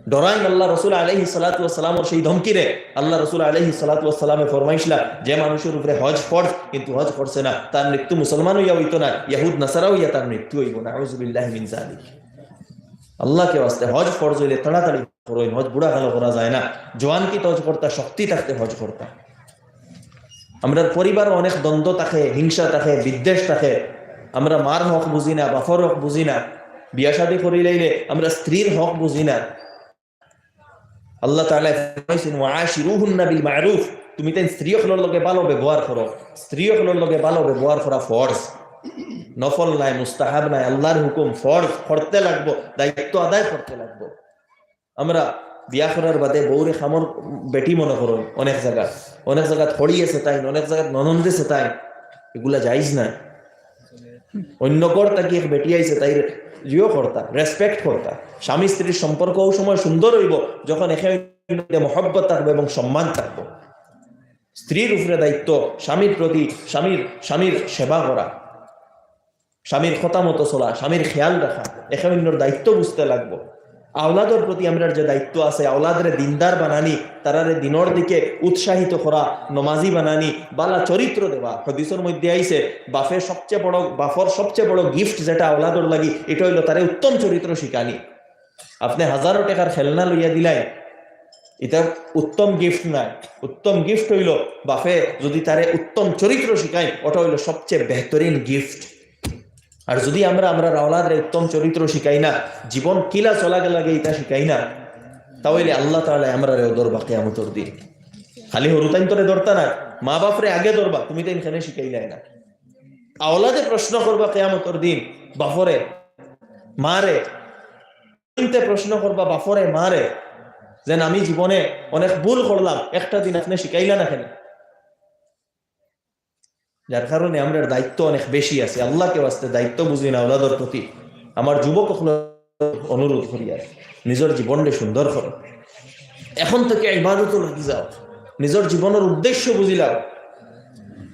ডরাইন আল্লাহ রসুল আলাইহিস সালাতু ওয়াস সালামর সেই ধমকিরে। আল্লাহ রসুল আলাইহিস সালাতু ওয়াস সালামে ফরমাইছলা, যে মানুষের উপরে হজ ফরজ কিন্তু হজ করছে না, তার মৃত্যু মুসলমান হইয়া হইতো না, ইয়াহুদ নাসারা হইয়া তার মৃত্যু হইব। নাউজুবিল্লাহি মিন জালিক। আল্লাহকে ওয়াস্তে হজ ফরজ হইলে তাড়াতাড়ি করইন, হজ বুড়া কালো করা যায় না। জোয়ানকিত হজ করতা, শক্তি থাকতে হজ করতা। আমরার পরিবারও অনেক দ্বন্দ্ব থাকে, হিংসা থাকে, বিদ্বেষ থাকে। আমরা মার হক বুঝি না, বাফর হক বুঝি না, বিয়া শাদী করি লাইলে আমরা স্ত্রীর হক বুঝি না। আল্লাহ তাআলা ফরমাইছেন, "ওয়াশিরুহুন্না বিল মা'রুফ", তুমি তাইন স্ত্রী অকলর লগে ভালো ব্যবহার করো। স্ত্রী অকলর লগে ভালো ব্যবহার করা ফরজ, নফল নায়, মুস্তাহাব নায়, আল্লাহর হুকুম, ফরজ, করতে লাগবো, দায়িত্ব আদায় করতে লাগবো। আমরা বিয়া করার বাদে বউরে কামর বেটি মনে করইন অনেক জাগাত, অনেক জাগাত হড়ি আছে তাইন, অনেক জাগাত ননন্দে আছে তাইন, এগুলা জায়েজ নায়। অন্য ঘর থাকি এক বেটি আইছে, তাইর ইয়েও করতা, রেসপেক্ট করতা। স্বামী স্ত্রীর সম্পর্ক ওই সময় সুন্দর হইব, যখন একে অন্যের মধ্যে মহব্বত থাকবে এবং সম্মান থাকবে। স্ত্রীর উপরে দায়িত্ব স্বামীর প্রতি, স্বামীর স্বামীর সেবা করা, স্বামীর কথা মতো চলা, স্বামীর খেয়াল রাখা, একে অন্যর দায়িত্ব বুঝতে লাগবো। আওলাদর প্রতি আমরার যে দায়িত্ব আছে, আওলাদরে দিনদার বানানি, তারারে দিনর দিকে উৎসাহিত করা, নমাজি বানানি, বালা চরিত্র দেওয়া। হাদিসর মধ্যে আইছে, বাফে সবচেয়ে বড়, বাফর সবচেয়ে বড় গিফট যেটা আওলাদর লাগি, এটা হইলো তারে উত্তম চরিত্র শিখানি। আপনি হাজারো টাকার খেলনা লইয়া দিলাই, এটা উত্তম গিফট নায়। উত্তম গিফট হইলো বাফে যদি তারে উত্তম চরিত্র শিখায়, ওটা হইলো সবচেয়ে বেহতরিন গিফট। আর যদি আমরা, আমরার আওলাদরে উত্তম চরিত্র শিখাই না, জীবন কিলা চলা লাগে এটা শিখাই না, তাহলে আল্লাহ তাআলা আমরারে অদর বা কিয়ামতর দিন। খালি হুরুতাইন তোরে ধরতা না, মা বাফরে আগে ধরবা, তুমি তাইন কেনে শিখাইলায় না। আওলাদে প্রশ্ন করবা কিয়ামতর দিন, বাফরে, মারে, চিনতে প্রশ্ন করবা বাফরে, মারে, যেন আমি জীবনে অনেক ভুল করলাম, একটা দিন আপনি শিখাইলা না কেনে? যার কারণে আমরার দায়িত্ব অনেক বেশি আছে। আল্লাহকে ওয়াস্তে দায়িত্ব বুঝি না আওলাদর প্রতি। আমার যুবক অকলরে অনুরোধ করি আর নিজের জীবনটা সুন্দর করো। এখন থেকে ইবাদত লাগি যাও, নিজের জীবনের উদ্দেশ্য বুঝিলাও।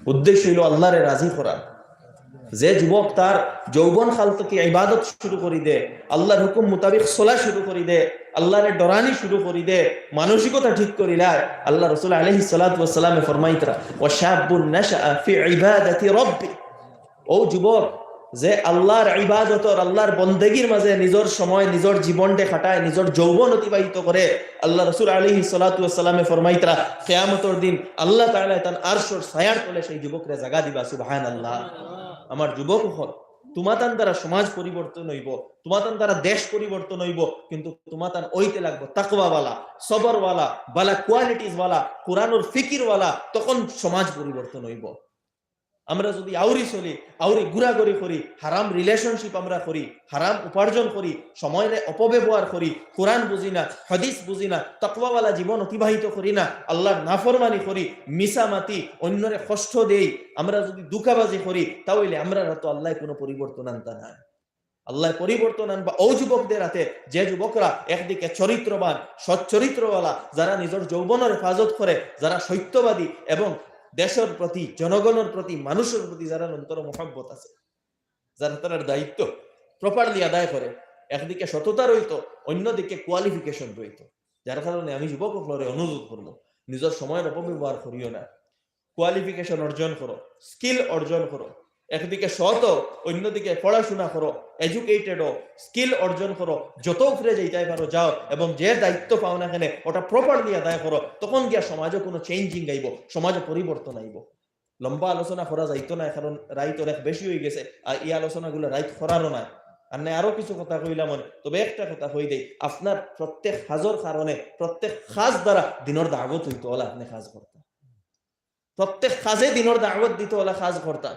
উদ্দেশ্য হইল আল্লাহরে রাজি করা। যে যুবক তার যৌবন কাল থেকে ইবাদত শুরু করি দে, আল্লাহর হুকুম মোতাবেক চলা শুরু করি দে, আল্লাহরে ডরানি শুরু করি দে, মানসিকতা ঠিক করিলায়, আল্লাহ রসুল আলাইহিস সালাতু ওয়াস সালামে ফরমাইতরা, "ওয়া শাবুন নাশাআ ফি ইবাদাতি রাব্বি।" ও যুবক, যে আল্লাহর ইবাদতর, আল্লাহর বন্দেগীর মাঝে নিজের সময়, নিজের জীবনটা খাটায়, নিজের যৌবন অতিবাহিত করে, আল্লাহ রসুল আলাইহিস সালাতু ওয়াস সালামে ফরমাইতরা, কিয়ামতর দিন আল্লাহ তাআলা তান আরশর ছায়ার তলে সেই যুবকরে জাগা দিবা। সুবহানাল্লাহ। আমার যুবক অকল, তুমাতান দ্বারা সমাজ পরিবর্তন হইব, তুমাতান দ্বারা দেশ পরিবর্তন হইব, কিন্তু তুমাতান হইতে লাগবো তাকওয়াওয়ালা, সবরওয়ালা, বালা কোয়ালিটিজ ওয়ালা, কোরআনর ফিকিরওয়ালা, তখন সমাজ পরিবর্তন হইব। আমরা যদি আউরি চলি, আউরি ঘুরাঘুরি করি, হারাম রিলেশনশিপ আমরা করি, হারাম উপার্জন করি, সময়রে অপব্যবহার করি, কোরআন বুঝি না, হাদিস বুঝি না, তাকওয়াওয়ালা জীবন অতিবাহিত করি না, আল্লাহর নাফরমানি করি, মিছা মাতি, অন্যরে কষ্ট দেই, আমরা যদি ধোঁকাবাজি করি, তাহলে আমরার তো আল্লাহ কোনো পরিবর্তন আনতা না। আল্লাহ পরিবর্তন আনবা ও যুবকদের হাতে, যে যুবকরা একদিকে চরিত্রবান, সচ্চরিত্রওয়ালা, যারা নিজের যৌবনের হেফাজত করে, যারা সত্যবাদী এবং দেশের প্রতি, জনগণের প্রতি, মানুষের প্রতি যারা অন্তর মহব্বত আছে, যারা তারার দায়িত্ব প্রপারলি আদায় করে, একদিকে সততা রইতো, অন্যদিকে কোয়ালিফিকেশন রইতো। যার কারণে আমি যুবক অকলরে অনুরোধ করবো, নিজের সময়র অপব্যবহার করিও না। কোয়ালিফিকেশন অর্জন করো, স্কিল অর্জন করো, একদিকে সৎ হও, অন্যদিকে পড়াশোনা করো, এডুকেটেড হও, স্কিল অর্জন করো, যত উপরে যাইতায় পারো যাও, এবং যে দায়িত্ব পাও না কেনে ওটা প্রপারলি আদায় করো, তখন গিয়া সমাজে কোনো চেঞ্জিং আইব, সমাজে পরিবর্তন আইব। লম্বা আলোচনা করা যাইতো না, কারণ রাইত অনেক বেশি হয়ে গেছে, আর এই আলোচনাগুলো রাইত করারও না। আর নাই আরো কিছু কথা কইলাম অনেক, তবে একটা কথা কই দেই, আপনার প্রত্যেক কাজর কারণে, প্রত্যেক কাজ দ্বারা দিনের দাওয়াত হইতো, ওলা আপনি কাজ করতা। প্রত্যেক কাজে দিনের দাওয়াত দিতো, ওলা কাজ করতা।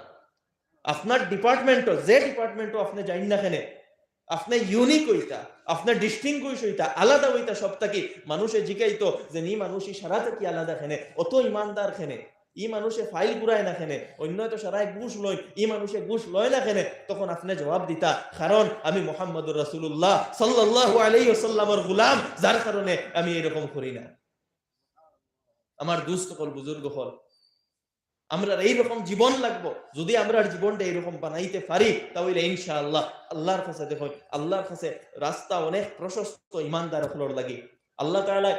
আপনার ডিপার্টমেন্টও, যে ডিপার্টমেন্টও আপনি যাইন না কেনে, আপনে ইউনিক অইতা, আপনে ডিস্টিংগুইশ অইতা, আলাদা অইতা সব থাকি। মানুষে জিকাইতো যে ই মানুষ ই সারা থাকি আলাদা কেনে, অত ইমানদার কেনে, ই মানুষে ফাইল ঘুরায় না কেনে, অন্য তো সারায় ঘুষ লইন, ই মানুষে ঘুষ লয় না কেনে? তখন আপনে জবাব দিতা, কারণ আমি মুহাম্মদুর রাসূলুল্লাহ সাল্লাল্লাহু আলাইহি ওয়াসাল্লামর গোলাম, যার কারণে আমি এরকম করি না। আমার দোস্ত অকল, বুজুর্গ অকল, আমরার এইরকম জীবন লাগবো। যদি আমরার জীবনটা এইরকম বানাইতে পারি, তা অইলে ইনশাআল্লাহ আল্লাহর কাছে, দেখইন, আল্লাহর কাছে রাস্তা অনেক প্রশস্ত ইমানদার অকলর লাগি। আল্লাহ তাআলা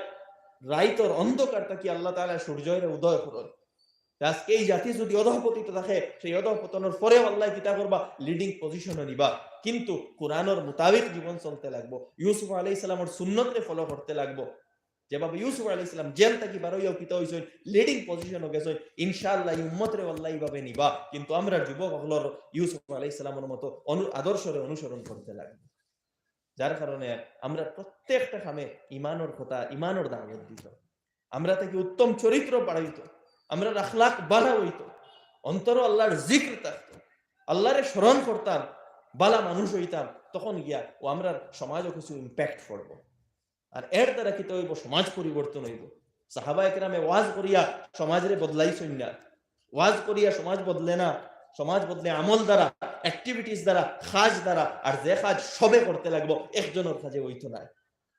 রাইতর অন্ধকার থাকি আল্লাহ তাআলা সূর্যরে উদয় করইন। তে আজকে এই জাতি যদি অধঃপতিত থাকে, সেই অধঃপতনর পরেও আল্লাহ কিতা করবা? লিডিং পজিশনও নিবা। কিন্তু কোরআনর মোতাবেক জীবন চলতে লাগবো, ইউসুফ আলাইহিস সালামর সুন্নতরে ফলো করতে লাগবো। যেভাবে ইউসুফ আলাইহিস সালাম জেল থাকি বারইয়াও কিতা অইছইন, লিডিং পজিশনও গেছইন, ইনশাআল্লাহ এই উম্মতরে আল্লাহ এইভাবে নিবা। কিন্তু আমরা যুবক অকলর ইউসুফ আলাইহিস সালামর মতো অনু-, আদর্শরে অনুসরণ করতে লাগবো। যার কারণে আমরা প্রত্যেকটা কামে ইমানর কথা, ইমানর দাওয়াত দিত, আমরা থাকি উত্তম চরিত্র বাড়াইতো, আমরার আখলাক বালা অইতো, অন্তরও আল্লাহর জিকির থাকতো, আল্লাহরে স্মরণ করতাম, বালা মানুষ অইতাম, তখন গিয়া ও আমরার সমাজও কিছু ইম্প্যাক্ট পড়বো। আর এর দ্বারা কিতা অইবো? সমাজ পরিবর্তন অইবো। সাহাবা একরামে ওয়াজ করিয়া সমাজরে বদলাইছইন না, ওয়াজ করিয়া সমাজ বদলে না, সমাজ বদলে আমল দ্বারা, অ্যাক্টিভিটিস দ্বারা, কাজ দ্বারা। আর যে কাজ সবে করতে লাগবো, একজনর কাজে অইতো নায়,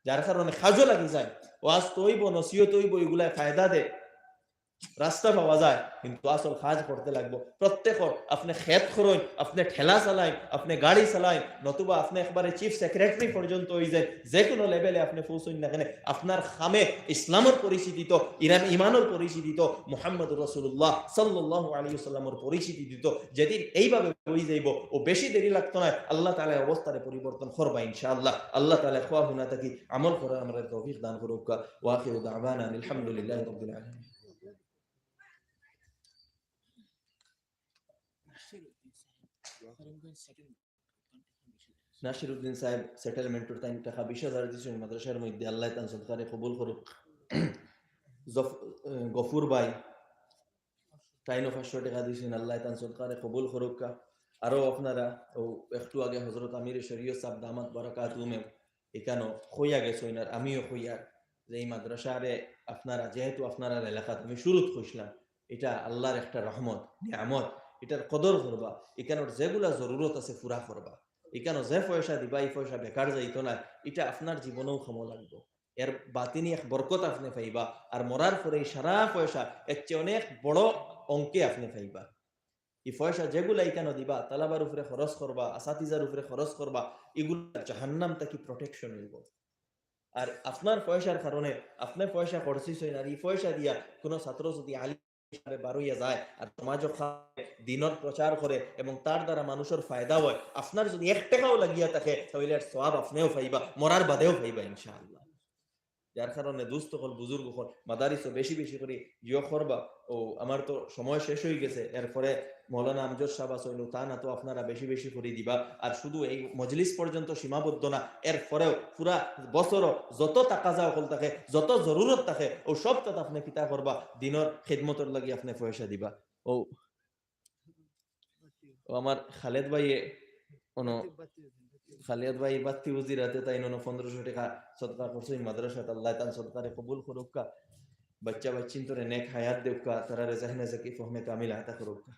যার কারণে কাজও লাগি যায়। ওয়াজ তো অইবো, নসিহত অইবো, ইগুলায় ফায়দা দেয়, রাস্তা পাওয়া যায়, কিন্তু আসল কাজ করতে লাগবো। প্রত্যেকর, আপনে খেত করইন, আপনে ঠেলা চালাইন, আপনে গাড়ি চালাইন, নতুবা আপনে একবারে চিফ সেক্রেটারি পর্যন্ত অইযাইন, যে কোনো লেভেলে আপনে পৌঁছইন না কেনে, আপনার কামে ইসলামর পরিচিতি তো, ইরান ইমানর পরিচিতি তো, মুহাম্মদুর রাসূলুল্লাহ সাল্লাল্লাহু আলাইহি ওয়াসাল্লামর পরিচিতি দিত। যেদিন এইভাবে অইযাইবো, ও বেশি দেরি লাগতো নায়, আল্লাহ তাআলা অবস্থারে পরিবর্তন করবা ইনশাআল্লাহ। আল্লাহ তাআলা কওয়া হুনা থাকি আমল করার আমরারে তৌফিক দান করুক্কা। ওয়া আখিরু দাওয়ানা আলহামদুলিল্লাহি রাব্বিল আলামিন। নাসিরউদ্দিন সাহেব সেটেলমেন্টর তাইন টেকা বিশ হাজার দিছইন মাদ্রাসার মধ্যে, আল্লাহ তান সদকারে কবুল করুক। জফ-, এ, গফুর ভাই তাইনও পাঁচশো টেকা দিছইন, আল্লাহ তান সদকারে কবুল করুক্কা। আরো আপনারা, ও একটু আগে হযরত আমিরে শরীয়ত সাহেব দামাত বারাকাতুহুম ইকানো কইয়া গেছইন, আর আমিও কইয়ার যে এই মাদ্রাসারে আপনারা, যেহেতু আপনারার এলাকাত, আমি শুরুত কইছিলাম, ইটা আল্লাহর একটা রহমত, নিয়ামত, ইটার কদর করবা। ইকানোর যেগুলা জরুরত আছে পুরা করবা। ইকানো যে পয়সা দিবা, ই পয়সা বেকার যাইতো নায়, ইটা আপনার জীবনেও কামো লাগবো। এর বাতিনি এক বরকত আপনে পাইবা, আর মরার পরে ই সারা পয়সা এর চেয়ে অনেক বড় অঙ্কে আপনে পাইবা। ই পয়সা যেগুলা ইকানো দিবা, তালাবার উপরে খরচ করবা, আসাতিজার উপরে খরচ করবা, ইগুলা জাহান্নাম থাকি প্রোটেকশন অইবো। আর আপনার পয়সার কারণে, আপনে পয়সা খরচিছইন, আর ই পয়সা দিয়া কোনো ছাত্র যদি আলিম হিসাবে বারইয়া যায়, আর সমাজও খা-, দিনর প্রচার করে এবং তার দ্বারা মানুষর ফায়দা হয়, আপনার যদি এক টেকাও লাগিয়া থাকে, তাইলে এর সওয়াব আপনেও পাইবা, মরার বাদেও পাইবা ইনশাআল্লাহ। যার কারণে দোস্ত অকল, বুজুর্গ অকল, মাদারিসও বেশি বেশি করি ইয়ে করবা। ও, আমার তো সময় শেষ অইগেছে, এরপরে মৌলানা আমজদ সাহেব আছইন, তান আতো আপনারা বেশি বেশি করি দিবা। আর শুধু এই মজলিস পর্যন্ত সীমাবদ্ধ না, এরপরেও পুরা বছরও যত তাকাজা অকল থাকে, যত জরুরত থাকে, ও সবটাত আপনে কিতা করবা, দিনর খেদমতর লাগি আপনে পয়সা দিবা। ও, ও আমার খালেদ ভাইয়ে, অনো, খালেদ ভাই বাত্তি উজিরাতে তাইন অনো পনেরোশো টেকা সদকা করছইন মাদ্রাসাত, আল্লাহ তান সদকারে কবুল করুক্কা। বাচ্চা বাচ্চিন্তরে নেক হায়াত দেউক্কা, তারারে জাহনে জাকি ফহমে কামিল আতা করুক্কা।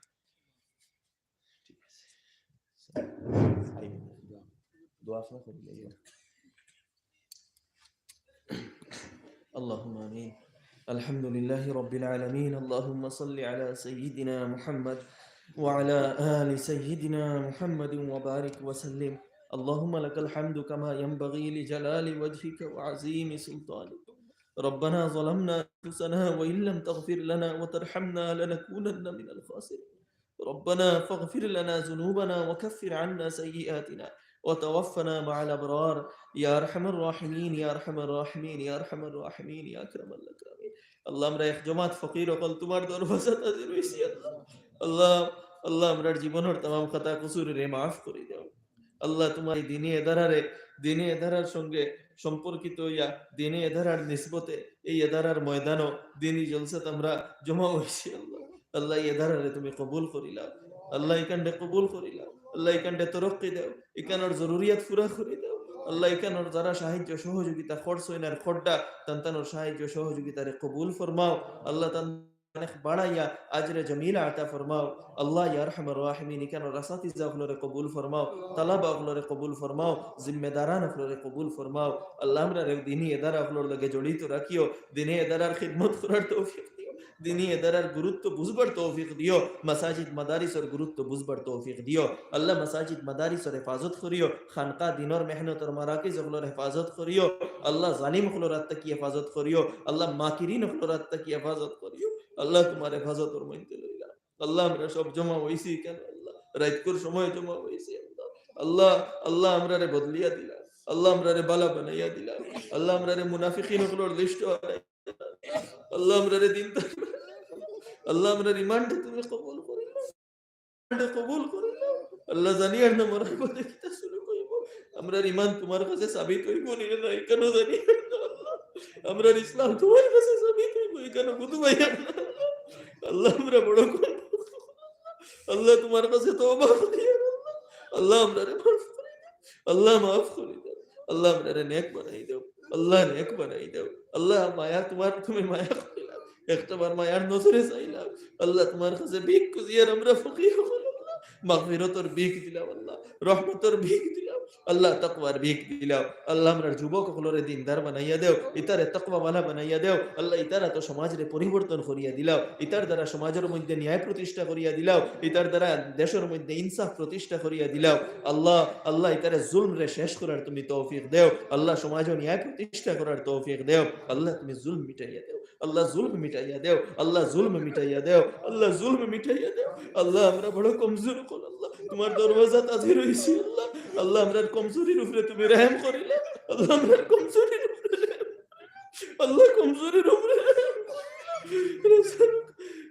ঠিক আছে। দোয়া আপনারা করি লইবা। اللهم آمين. الحمد لله رب العالمين. اللهم صل على سيدنا محمد وعلى آل سيدنا محمد وبارك وسلم. اللهم لك الحمد كما ينبغي لجلال وجهك وعظيم سلطانك. ربنا ظلمنا أنفسنا وإن لم تغفر لنا وترحمنا لنكونن من الخاسرين. ربنا فاغفر لنا ذنوبنا وكفر عنا سيئاتنا وتوفنا مع الأبرار. يا أرحم الراحمين، يا أرحم الراحمين، يا أرحم الراحمين، يا أكرم الأكرمين. আল্লাহ, আমরা এক জমাত ফকির অকল তুমার দরবাজাত হাজির অইছি আল্লাহ। আল্লাহ, আল্লাহ, আমরার জীবনর তামাম খাতা কসুররে মাফ করি দেও। আল্লাহ, তুমার এই দিনী এদারারে, দিনী এদারার সঙ্গে সম্পর্কিত অইয়া, দিনী এদারার নিসবতে এই এদারার ময়দানো দিনী জলসাত আমরা জমা অইছি আল্লাহ। আল্লাহ, এই এদারারে তুমি কবুল করিলাও। আল্লাহ, ইকানরে কবুল করিলাও। আল্লাহ, ইখানরে তরক্কি দেও, ইখানর জরুরিয়াত পুরা করি দেও। আল্লাহ, ইখানর যারা সাহায্য সহযোগিতা করছইন আর কররা, তান তানর সাহায্য সহযোগিতারে কবুল ফরমাও। আল্লাহ, তান অনেক বাড়াইয়া আজরে জামিলা আতা ফরমাও। আল্লাহ, ইয়া আরহামার রাহিমিন, ইখানর আসাতিজা অকলরে কবুল ফরমাও, তালাবা অকলরে কবুল ফরমাও, জিম্মেদারান অকলরে কবুল ফরমাও। আল্লাহ, আমরারে দিনি এদারা অকলর লগে জড়িত রাখিও, দিনি এদারার খিদমত করার তৌফিক দিও, দিনি এদারার গুরুত্ব বুঝবার তৌফিক দিও, মাসাজিদ মাদারিসর গুরুত্ব বুঝবার তৌফিক দিও। আল্লাহ, মাসাজিদ মাদারিসর হেফাজত করিও, খানকা দিনর মেহনতর মারাকিজ অকলর হেফাজত করিও। আল্লাহ, জালিম অকলর আত থাকি হেফাজত করিও। আল্লাহ, মাকিরিন অকলর আত থাকি হেফাজত করিও। আল্লাহ, তুমার হেফাজতর মধ্যে লইলাম। আল্লাহ, আমরা সব জমা অইছি কেন আল্লাহ? রাইতকুর সময় জমা অইছি আল্লাহ। আল্লাহ, আল্লাহ, আমরারে বদলিয়া দিলাও। আল্লাহ, আমরারে বালা বানাইয়া দিলাও। আল্লাহ, আমরারে মুনাফিকিন অকলর লিস্ট আল্লাহ, আমরারে দিন আল্লাহ, আমরার ইমানটা তুমি কবুল করি নাও। ইমানটা কবুল করি নাও। আল্লাহ, জানি আর না মরার পরে কিতা শুরু করব। আমরার ইমান তুমার কাছে সাবিত অইব নি না, ইখানও জানি আর না আল্লাহ। আমরার ইসলাম তুমার কাছে সাবিত অইব, ইখানও বুঝবাই আর না আল্লাহ। আল্লাহ, আমরা বড় কম। আল্লাহ, তুমার কাছে তওবা করি আর আল্লাহ। আল্লাহ, আমরারে মাফ করি দাও। আল্লাহ, মাফ করি দাও। আল্লাহ, আমরারে নেক বানাই দাও। আল্লাহ, নেক বানাই দাও। আল্লাহ, মায়া তুমার, তুমি মায়া করিলাও। একটাবার মায়ার নজরে চাইলাও। আল্লাহ, তুমার কাছে ভিক খুঁজিয়ার আমরা ফকির অকল আল্লাহ। মাগফিরতর ভিক দিলাও আল্লাহ। রহমতর ভিক দিলাও। আল্লাহ, তাকওয়ার ভিক দিলাও। আল্লাহ, আমরার যুবক অকলরে দিনদার বানাইয়া দেও। ইতারে তাকওয়াওয়ালা বানাইয়া দেও। আল্লাহ, ইতার আতো সমাজরে পরিবর্তন করিয়া দিলাও। ইতার দ্বারা সমাজর মধ্যে ন্যায় প্রতিষ্ঠা করিয়া দিলাও। ইতার দ্বারা দেশর মধ্যে ইনসাফ প্রতিষ্ঠা করিয়া দিলাও। আল্লাহ, আল্লাহ, ইতারে জুলমরে শেষ করার তুমি তৌফিক দেও। আল্লাহ, সমাজো ন্যায় প্রতিষ্ঠা করার তৌফিক দেও। আল্লাহ, তুমি জুলম মিটাইয়া দেও। আল্লাহ, জুলম মিটাইয়া দেও। আল্লাহ, জুলম মিটাইয়া দেও। আল্লাহ, জুলম মিটাইয়া দেও। আল্লাহ, আমরা বড় কমজোর অকল আল্লাহ। তুমার দরওয়াজাত হাজির অইছি আল্লাহ। আল্লাহ, আমরার কমজোরির উপরে তুমি রহম করিলাও। আল্লাহ, আমরার কমজোরির উপরে রহম করিলাও। আল্লাহ, কমজোরির উপরে রহম করিলাও। نسألك،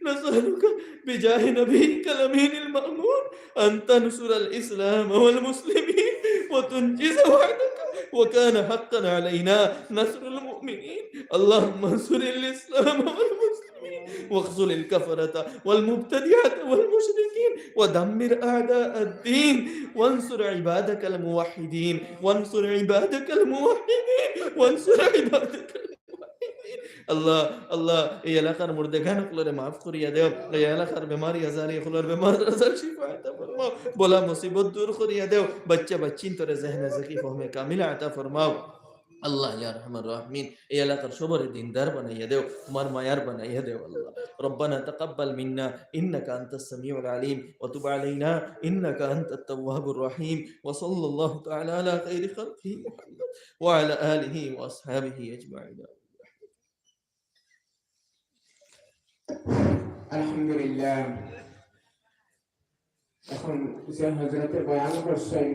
نسألك بجاه نبيك الأمين المأمون أن تنصر الإسلام والمسلمين وتنجز وعدك، وكان حقا علينا نصر المؤمنين. اللهم انصر الإسلام والمسلمين واخذل الكفرة والمبتدعة والمشركين ودمر أعداء الدين وانصر عبادك الموحدين وانصر عبادك الموحدين وانصر عبادك الموحدين. আল্লাহ, আল্লাহ, এই এলাকার মুর্দেগান অকলরে মাফ করিয়া দেও, এই এলাকার বেমারি আজারি অকলর বেমার আজার শিফা আতা ফরমাও, বালা মুসিবত দূর করিয়া দেও, বাচ্চা বাচ্চিন্তরে জেহনে জেকি ফহমে কামিলা আতা ফরমাও। আল্লাহ, ইয়া আরহামার রাহিমিন, এই এলাকার সবরে দিনদার বানাইয়া দেও, তুমার মায়ার বানাইয়া দেও আল্লাহ। ربنا تقبل منا إنك أنت السميع العليم وتب علينا إنك أنت التواب الرحيم وصلى الله تعالى على خير خلقه محمد وعلى آله وأصحابه أجمعين. আলহামদুলিল্লাহ। এখন যে হযরতে বয়ান করছেন,